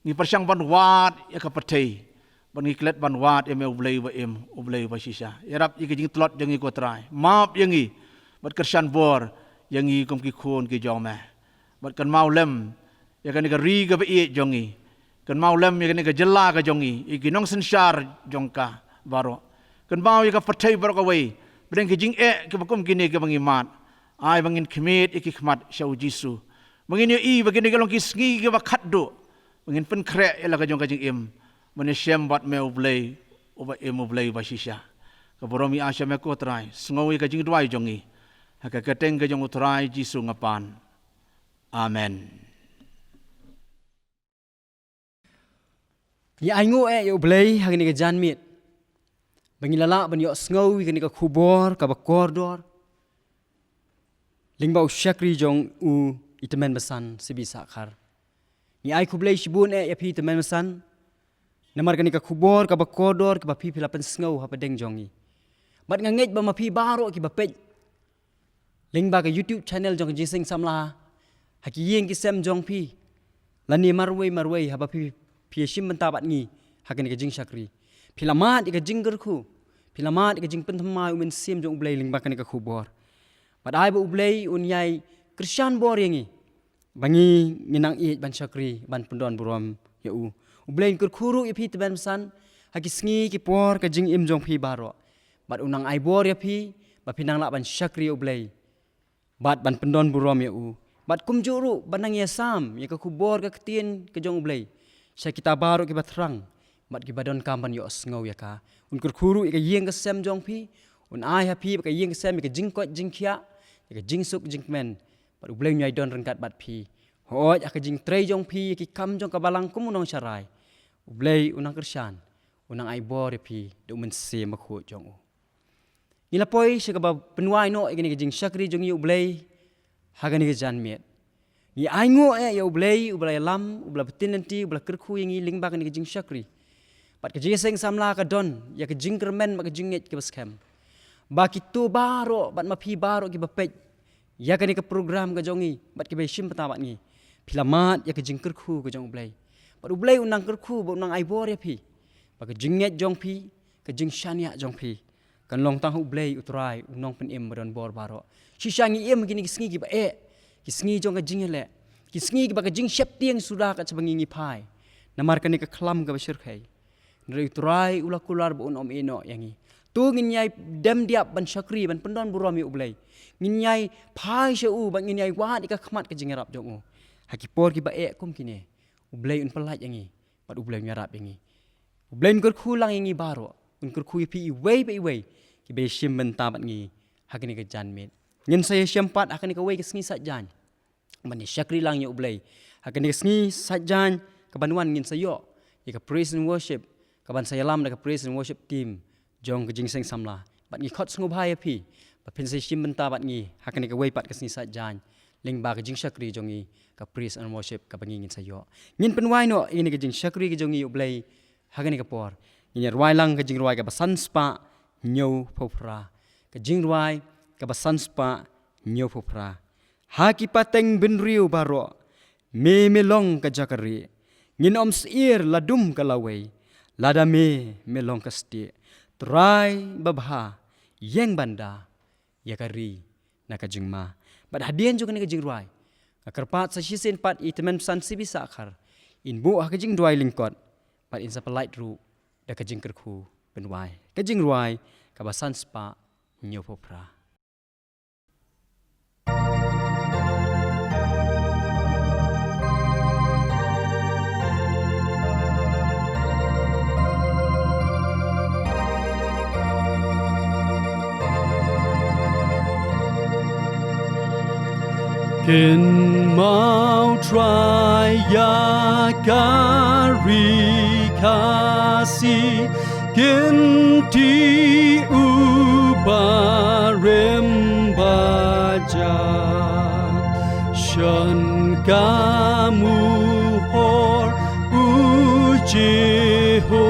ngi pyrshang ban wad ïa ka pyrthei bad ngi klet ban wad ïa me U Blei uba im, U Blei uba shisha. Ïarap ïa ki jingtlot jong ngi ko Trai, map ïa ngi bad kyrshan bor ïa ngi kum ki khun ki jong me. Bad kynmaw lem ïa kane ka ri kaba ïeit jong ngi. Kynmaw lem ïa kane ka jylla ka jong ngi, ïa ki nongsynshar jong ka baroh. Kynmaw ïa ka pyrthei baroh kawei, pdeng ki jingeh kiba kum kine kiba ngi mad. Ai ba ngin khmied ïa ki khmat sha U Jisu, ba ngin ïohi ba kine ki long ki sngi kiba khatduh, ba ngin pynkhreh ïa la ka jong ka jingim ban ïashem bad me U Blei uba im, U Blei uba shisha. Ka burom ïa sha me ko Trai, sngew ïa ka jingduwai jong ngi. Ha ka kyrteng ka jong U Trai Jisu nga pan. Amen. Ngi ainguh eh ïa U Blei ha kane ka janmiet ba ngi la lah ban ïohsngew ïa kane ka khubor kaba kordor lyngba u shakri jong u i tymmen basan Sibi Sahkhar. Ngi ai khublei shibun eh ïa phi i tymmen basan. Namar kane ka khubor kaba kordor kaba phi phi la pynsngew hapdeng jong ngi. Bad nga ngeit ba ma phi baroh kiba peit lyngba ka YouTube channel jong ka Jingïaseng Samla ha ki ïing ki sem jong phi, lane marwei marwei haba phi phi ïashim bynta bad ngi ha kane ka jingshakri, phi la mad ïa ka jingkyrkhu, phi la mad ïa ka jingpynthymmai u Mynsiem jong U Blei lyngba kane ka khubor. Bad ai ba U Blei un ïai kyrshan bor ïa ngi ba ngi ngin nang ïeit ban shakri ban pyndon burom ïa u. U Blei un kyrkhu ruh ïa phi i tymmen basan ha ki sngi ki por ka jingim jong phi baroh. Bad un nang ai bor ïa phi ba phi nang lah ban shakri ïa U Blei bad ban pyndon burom ïa u. Bad kumjuh ruh ban nang ïasam ïa ka khubor ka ktien ka jong U Blei sha kita baroh kiba thrang bad kiba donkam ban ïohsngew ïa ka. Un kyrkhu ruh ïa ka ïing ka sem jong phi. Un ai ha phi bad ka ïing ka sem ïa ka jingkoit jingkhiah, ïa ka jingsuk jingkmen. Bad U Blei un ïai don ryngkat bad phi. Hooid ha ka jingtrei jong phi ïa ki kam jong ka balang kum u nongsharai, U Blei un nang kyrshan, un nang ai bor ïa phi da u Mynsiem Bakhuid jong u. Ngi la poi sha kaba pynwai noh ïa kane ka jingshakri jong ngi ïa U Blei ha kane ka janmiet. Ngi ainguh eh ïa U Blei uba la ïalam, uba la btin lynti, uba la kyrkhu ïa ngi lyngba kane ka jingshakri. Bad ka Jingïaseng Samla ka don ïa ka jingkyrmen bad ka jingngeit kaba skhem ba kito baroh bad ma phi baroh kiba peit ïa kane ka program ka jong ngi bad kiba ïashim bynta bad ngi, phi la mad ïa ka jingkyrkhu ka jong U Blei. Bad U Blei un nang kyrkhu bad un nang ai bor ïa phi ba ka jingngeit jong phi, ka jingshaniah jong phi kan long tang ha U Blei U Trai U Nongpynim ba don bor baroh. Shisha ngi im ha kine ki sngi kiba eh, ki sngi jong ka jingïaleh, ki sngi kiba ka jingsheptieng suda kat shaba ngi ngi phai namar kane ka khlam kaba shyrkhei. Hynrei U Trai u la kular ba un ym ïehnoh ïa ngi. To ngin ïai dem diap ban shakri ban pyndon burom ïa U Blei. Ngin ïai phai sha u bad ngin ïai wad ïa ka khmat ka jingïarap jong u. Ha ki por kiba eh kum kine, U Blei un pyllait ïa ngi bad U Blei un ïarap ïa ngi. U Blei un kyrkhu lang ïa ngi baroh, un kyrkhu ïa phi iwei pa iwei kiba ïashim bynta bad ngi ha kane ka janmiet. Ngin sa ïashem pat ha kane kawei ka sngi Saitjaiñ ban ïashakri lang ïa U Blei. Ha kane ka sngi Saitjaiñ kaban wan ngin sa ïoh ïa ka praise and worship kaban sa ïalam da ka praise and worship team jong ka Jingïaseng Samla. Bad ngi khot sngewbha ïa phi ba phin sa ïashim bynta bad ngi ha kane kawei pat ka sngi Saitjaiñ lyngba ka jingshakri jong ngi, ka praise and worship kaba ngi ngin sa ïoh. Ngin pynwai noh ïa kane ka jingshakri ka jong ngi ïa U Blei ha kane ka por. Ngin ïa rwai lang ka jingrwai kaba san spah hynñiew phew phra. Ka jingrwai kaba san spah hynñiew phew phra. Ha ki pateng bynriew baroh, me me long ka jaka rieh. Ngin ym sheptieng la dum ka lawei, lada me me long ka stieh. Trai babha, ïeng ban da ïa ka ri na ka jingma. Bad hadien jong kane ka jingrwai, nga kyrpad sa shisien pat ïa i Tymmen Basan Sibi Sahkhar in buh ha ka jingduwai lyngkot bad in sa pyllait ruh da ka jingkyrkhu pynwai. Ka jingrwai kaba san spah hynñiew phew phra. Kynmaw Trai ïa ka ri Khasi, kynti u barim ba ja. Shen ka muhor u Jehobah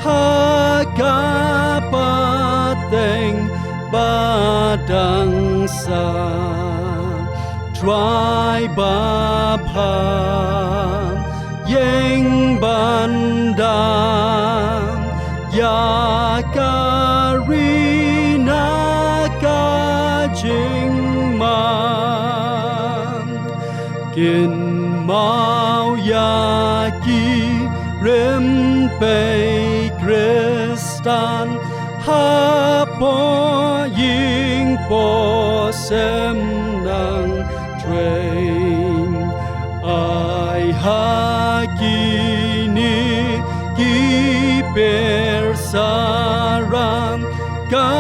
ha ka pateng ba dang sah. Trai babha, ïeng ban da ïa ka ri na ka jingma. Kynmaw ïa ki rympei Khristan ha poh ïing poh sem nang trei. Ai ha kine ki pyrsa rang ka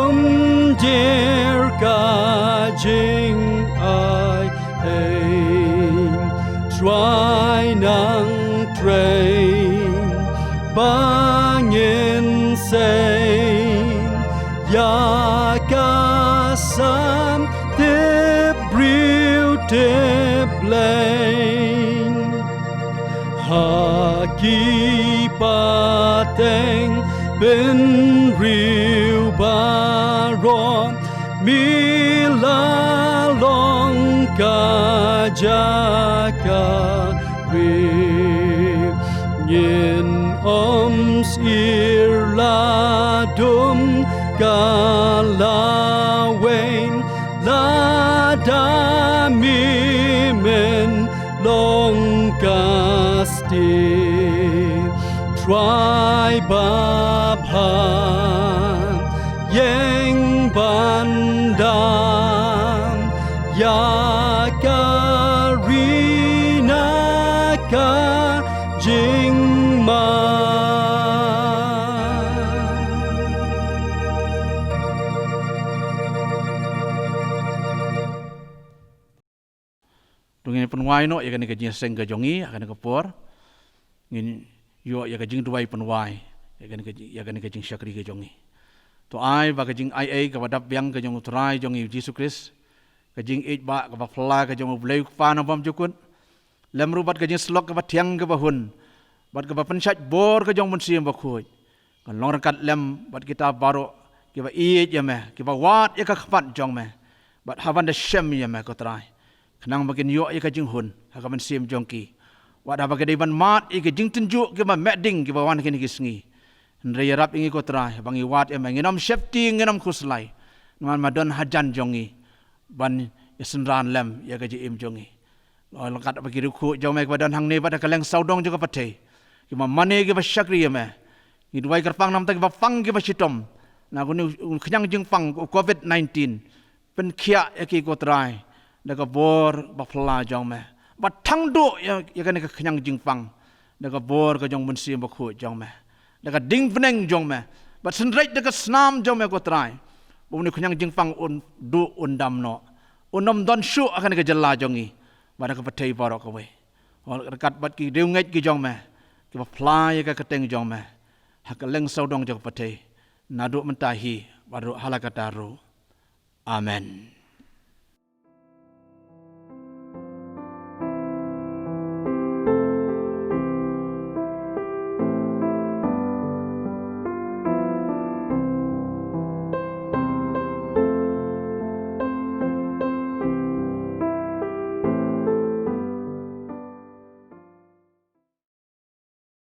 umjer ka jingai ei. Trai nang trei ba ngin sei ïa ka sam tip briew Sibling ha ki pateng bynriew baroh, mi la long ka jaka ri. Ngin ym sir la dum ka lawei, lada mi men long ka stieh. Trai ba bha ïeng ban da ïa ka ri na ka jingma. To ngin pynwai noh ïa kane ka jingïaseng ka jong ngi ha kane ka por. Ngin ïoh ïa ka jingduwai pynwai ïa kane ka, ïa kane ka jingshakri ka jong ngi. To ai ba ka jingaiei kaba dap biang ka jong U Trai jong ngi U Jisu Khrist, ka jingïeit ba kaba phylla ka jong U Blei U Kpa nongïalam jukut, lem ruh bad ka jingsyllok kaba thiang kaba hun, bad kaba pynshait bor ka jong U Mynsiem Bakhuid, kan long ryngkat lem bad kita baroh kiba ïeit ïa me, kiba wad ïa ka khmat jong me, bad haba wan da shem ïa me ko Trai, khnang ba kin ïoh ïa ka jinghun ha ka mynsiem jong ki, wat haba ki dei ban mad ïa ka jingtynjuh kiba meh ding kiba wan ha kine ki sngi. Hynrei ïarap ïa ngi ko Trai, ba ngi wad ïa me, ngin ym sheptieng, ngin ym khuslai, namar me don hajan jong ngi ban ïasynran lem ïa ka jingim jong ngi. Lada kat ba ki riewkhuid jong me kiba don hangne bad ha kylleng sawdong jong ka pyrthei kiba mane kiba shakri ïa me, ngi duwai kyrpang namar kiba pang kiba shitom na kane u khñiang jingpang u Covid nineteen, pynkhiah ïa ki ko Trai da ka bor ba phylla jong me, bad thang duh ïa, ïa kane ka khñiang jingpang da ka bor ka jong U Mynsiem Bakhuid jong me, da ka ding bneng jong me, bad synreit da ka snam jong me ko Trai, ba une u khñiang jingpang un duh un dam noh, un ym don shuh ha kane ka jylla jong ngi bad ha ka pyrthei baroh kawei. Wat ryngkat bad ki riewngeit ki jong me kiba phylla ïa ka kyrteng jong me ha kylleng sawdong jong ka pyrthei, naduh mynta hi bad ruh hala katta ruh. Amen.